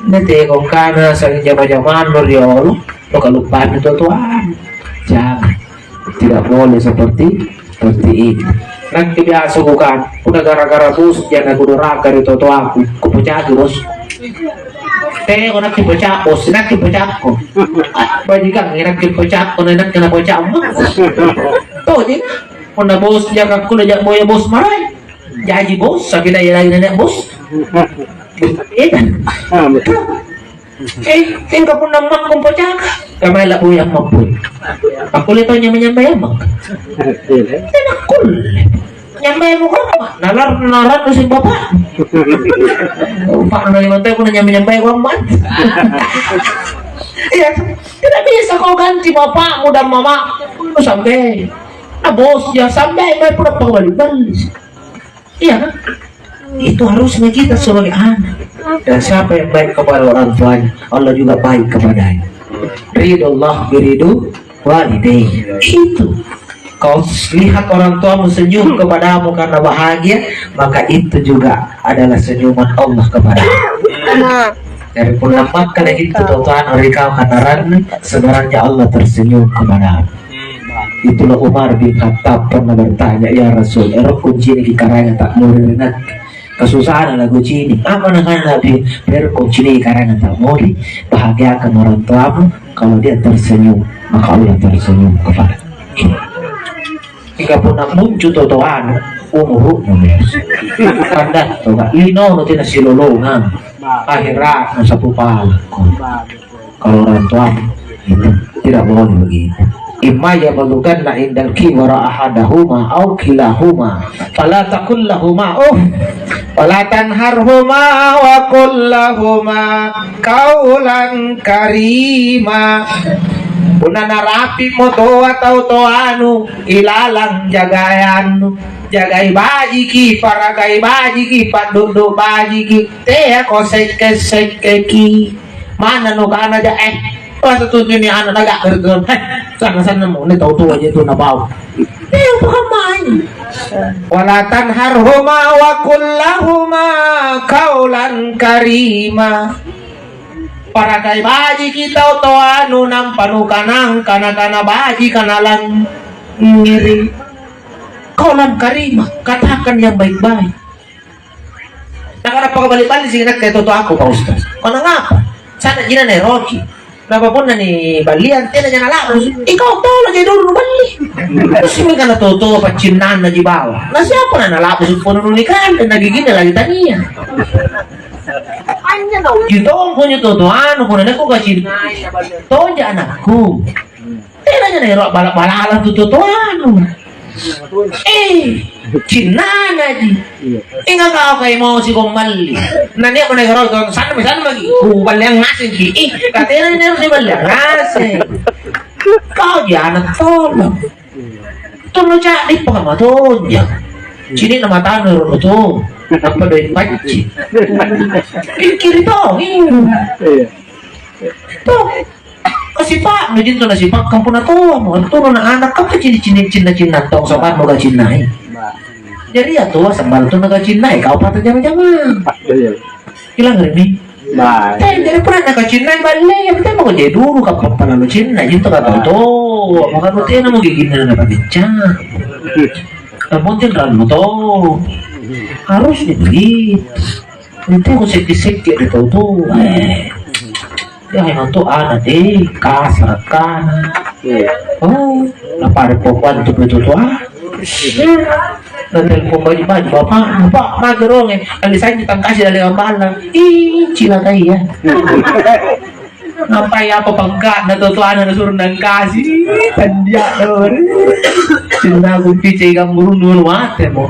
Nateako angkana sa'ring jama-jamannu riolo, nakaluppannu totoannu. Jangan. Tidak boleh seperti, seperti itu. Nakke biasa kukana, punna gara-gara bos jana kudoraka ri totoaku, kupecaki bos. Teako nakke peca' bos, nakke pecakko. Ah, bajikang nakke pecakko, nakke napeca'mo. Tojeng, punna bos jaka kulle ja boya bos maraeng. Jaji bos, sapi na iya lagi nanya bos. Eh, eh, engka punna makko pocaka. Kamai la boya makko. Aku le tau nyambe-nyambe ya mak. Enak kulle. Nyambe muka mak. Nalar nalar si bapak. Pak na lima tahun punna nyambe-nyambe gua mak. Iya, tidak bisa kau ganti bapakmu dan mamamu. Lu sampai. Nah, bos ya sampai mai pura pang balik-balik. Iya kan? Itu harusnya kita sebagai anak. Dan siapa yang baik kepada orang tuanya, Allah juga baik kepadanya. Ridho Allah biridu walidayhi. Itu. Kau lihat orang tuamu senyum kepadamu karena bahagia, maka itu juga adalah senyuman Allah kepadamu. Jadi punna makkala itu tuan ri kau kanaranna, sebenarnya Allah tersenyum kepadamu. Itulah Umar bin Khattab pernah bertanya, "Ya Rasul, ero' kuciniki karaenga ta'mori ri nakke. Kasusana lakucini." Apa nakana Nabi? "Ero' kuciniki karaenga ta'mori, bahagiakan orang tuamu, kalau dia tersenyum, maka Allah tersenyum kepada." Jika punna muncu totoanu, umuru'nu biasa. Tanda toga, linono tena silolongang. Akhiratnu sapu palakko. Kalau orang tuamu, itu tidak boleh begitu. Imma yablughanna indal kibara ahadahuma au kilahuma, fala taqul lahuma uff, wala tanharhuma wa qul lahuma qaulan karima. Punna narapi'mo toa tau toanu ilalang jagayannu, jagai bajiki, parakai bajiki, paddo'do' bajiki, teako sekke-sekkeki. Manna nukana ja, eh, masa tunjuni ana' naga'gara' tu, eh, sanna-sannamo, ni tau toa ja tu napau. Eh, apa kamai? Wala tanharhuma wa qul lahuma qaulan karima. Parakai bajiki tau toanu nampa nukanang kana-kana baji kana langngere. Qaulan karima, katakan yang baik-baik. Nakana pakabali-bali sing nakke toto aku, Pak Ustaz. Kau nangapa? Sana jina neroki. Napa punna ni balliang tena jana labu. Ikau tolo jadi dulu balli. Terus ini kana toto paccinnanna ji bawa. Na siapa na nalabu suppono nikah dan lagi gini lagi tania. Anya tau. Jitong punyo toto anu punna neko kacin. Tonja anakku. Tenanya naero' bala-balala tu totoanu. Eh, cinnanaji. Iya. Inga kau kai mau si komballi. Nania mana kau kau sana sana lagi. Ku balliang ngaseng ki. Ih, katena ni harus balliang ngaseng. Kau ji anak tolong. Tolong cak di pengamatonja. Sini nama tanu rono tu. Apa doin pacci. Pikir tong. Iya. Tuh. Kasipa'nu jintu nasipakkang punna toamo, anturu na ana' kappa cini-cini cinna-cinna tong sokannu kacinnai. Jari iya tua sambal tu nakacinnai kau pata jama-jamang. Iya. Ilang ri mi. Nah. Teh jari pura nakacinnai balle, yang penting mau jadi dulu kappa palalu cinna jintu kata to. Maka nu tena mau giginna na pakecca. Yang penting rannu to. Harus begitu. Itu ku sekke-sekke ri tau toa. Eh. Ya, emang tu anak deh, kasar kana. Iya. Oh, napare pokok tu betul tu ah. Na telepon baju-baju bapak, "Pak, mage ronge, kali saya tangkasi dari ambalan." Ih, cilaka iya. Nampai apa pangka'na tau toana nasuro nangkasi? Tandia' dori. Cinnaku picai gamburunu mate mo.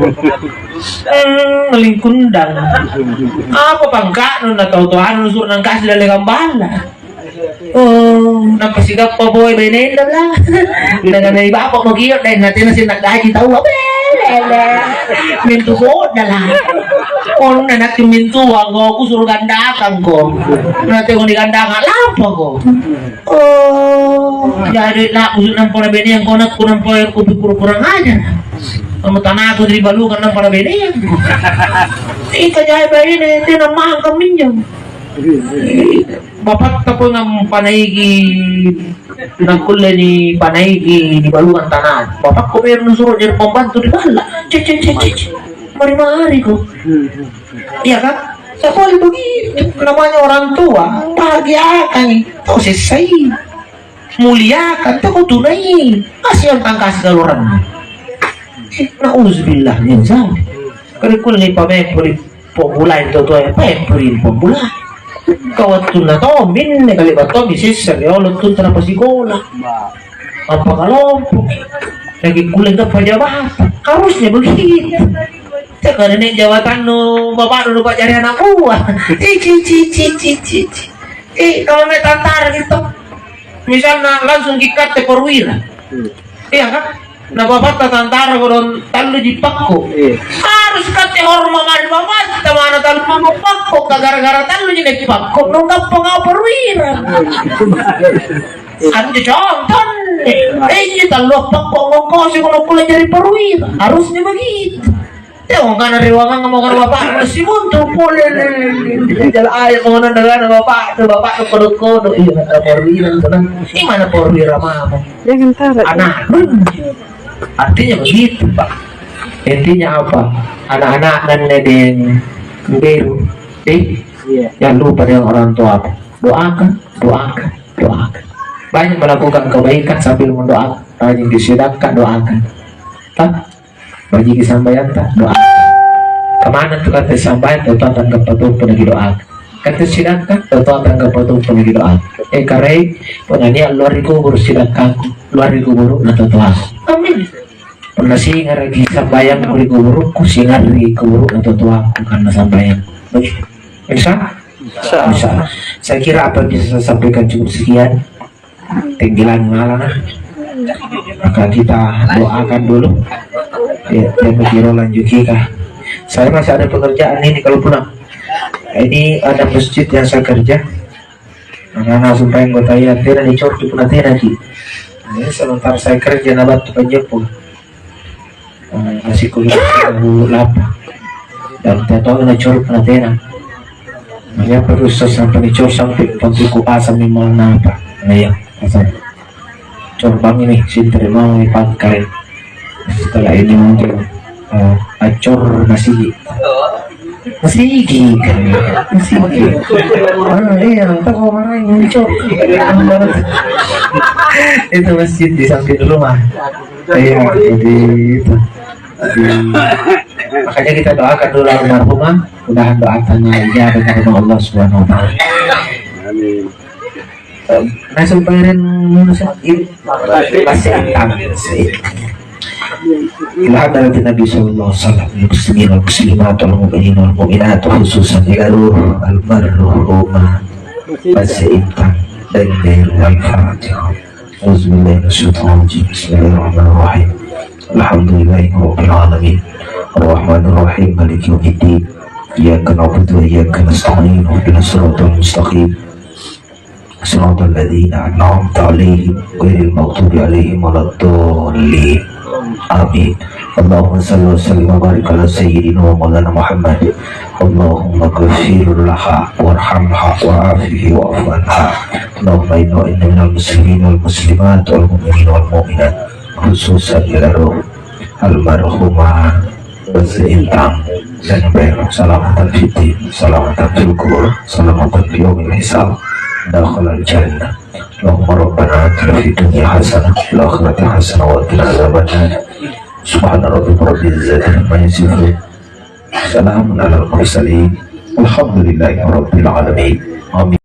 Hmm, lingkundang. Apa pangka'nu na tau toana nasuro nangkasi dalle gamballa? Oh, nampa sigappa boe benenda bla. Naganai bapa' mo kio' deh, natena sinna gaji tau apa? Lele. Mintu kodala. Oh, nakke mintu anggo kusuro gandakangko. Natena digandaka lampako. Oh, jadi na kusuro nampa beneang ko nakku nampa kupikkuru kurang ajar. Kamu tanaku ri balukang nampa beneang. Ika jai baine tena mahang kaminjo. Bapatta pong ampanaiki, nakkulle nipanaiki nibalukang tana. Bapakku ero' nasuro jadi pembantu ri balla'. Cek, cek, cek, cek, cek. Mari-mariko. Iya, kan? Saya boleh begitu. Namanya orang tua, bahagiakangi. Tau sessai. Muliakan, tau tunai. Kasih yang tangkas galorang. Eh, nauzubillah min zalik. Kali kulle pameng poli Pa'bulai tau toaya, apa yang perlu pa'bulai? Ka wattunna tau minne kale'ba' tommi sessa riolo tuntu napasikola. Appakalompo. Lagi kulle tappa jabatan. Harusnya begitu. Teka nenek jabatannu bapaknu nupajari anak buah. Ci, ci, ci, ci, ci, ci, ci. Eh, kalau naik tantara gitu. Misalnya langsung kikatte perwira. Iya, kan? Na bapatta tantara kodong talluji pakko. Iya. Harus katte horma' mae ri bapatta, mana tallu pakko, ka gara-gara talluji nakipakko, nunggappa ngau perwira. Anjo contoh. Eh, iya, tallu pakko ngongkosi kono kulle jari perwira. Harusnya begitu. Teo kana rewangang mo kana bapakku simonto pole. Jala aja mo nanda kana bapakku, bapakku kodo-kodo. Iya, kata perwira sana. Ini mana perwira mama? Jangan taruh. Anak. Artinya begitu, Pak. Intinya apa? Anak-anak dan deng beru. Eh, iya. Jangan lupa dengan orang tua. Doakan, doakan, doakan. Banyak melakukan kebaikan sambil mendoakan. Rajin disedekahkan, doakan. Tah? Bajiki sambayanta, doa. Kemana tu kata sambayang, tau tangkap patung punna didoakan. Kata sidangka, tau tangkap patung punna didoakan. Eh, karai, punna nia' luar ri kubur sidangkaku, luar ri kuburu' na totoaku. Amin. Punna singaraki sambayangku ri kuburukku, singarri kuburuk na totoaku karena sambayangku. Baik. Bisa? Bisa. Bisa. Saya kira apa yang bisa saya sampaikan cukup sekian. Tinggilan ngalana. Maka kita doakan dulu. Ya, dan kira lanjut kita. Saya masih ada pekerjaan ini kalau pulang. Ini ada masjid yang saya kerja. Karena supaya anggota ya, tena dicorki punna tenaki. Nah, ini sementara saya kerja na battu panjeppo. Eh, masih kuliah tahun lapa. Dan tau-tau na cor punna tena. Nah, iya perlu sampai dicor sampai pangkuku pasang memang napa. Nah, iya, pasang. Cor bang ini, sintri mau dipakai. Setelah ini mungkin, eh, acor masih. Masih gigi. Masih gigi. Ah, iya, tak mau marahin muncul. Itu masjid di samping rumah. Iya, jadi itu. Di, makanya kita doakan dulu almarhumah, mudahan doa tanya ijabah karena Allah Subhanahu wa taala. Amin. Nah, supaya ren manusia ini masih entang sih. Ila hadratin Nabi sallallahu alaihi wasallam, muslimin wal muslimat, wal mu'minin wal mu'minat, khususan ila ruh almarhumah Base Intang Dende wal Fatihah. Auzubillahi minasyaitonir rajim. Bismillahirrahmanirrahim. Alhamdulillahi rabbil alamin. Arrahmanirrahim. Maliki yaumiddin. Iyyaka na'budu wa iyyaka nasta'in. Ihdinas siratal mustaqim. Siratal ladzina an'amta 'alaihim ghairil maghdubi 'alaihim waladdallin. Amin. Allahumma shalli wa sallim wa barik ala sayyidina wa maulana Muhammad. Allahumma ghfir laha warhamha wa'afihi wa'fu anha. Allahumma inna wa inna minal muslimin wal muslimat wal mu'minin wal mu'minat, khususan ila ruh almarhumah Base Intang Dende. Salamatan fid din, salamatan fil qubur, salamatan fi yaumil hisab, dakhalal jannah. Allahumma rabbana atina fid dunya hasanah, wa fil akhirati hasanah, wa qina adzabannar. Subhana rabbika rabbil izzati amma yasifun. Salamun alal mursalin. Walhamdulillahi rabbil alamin. Amin.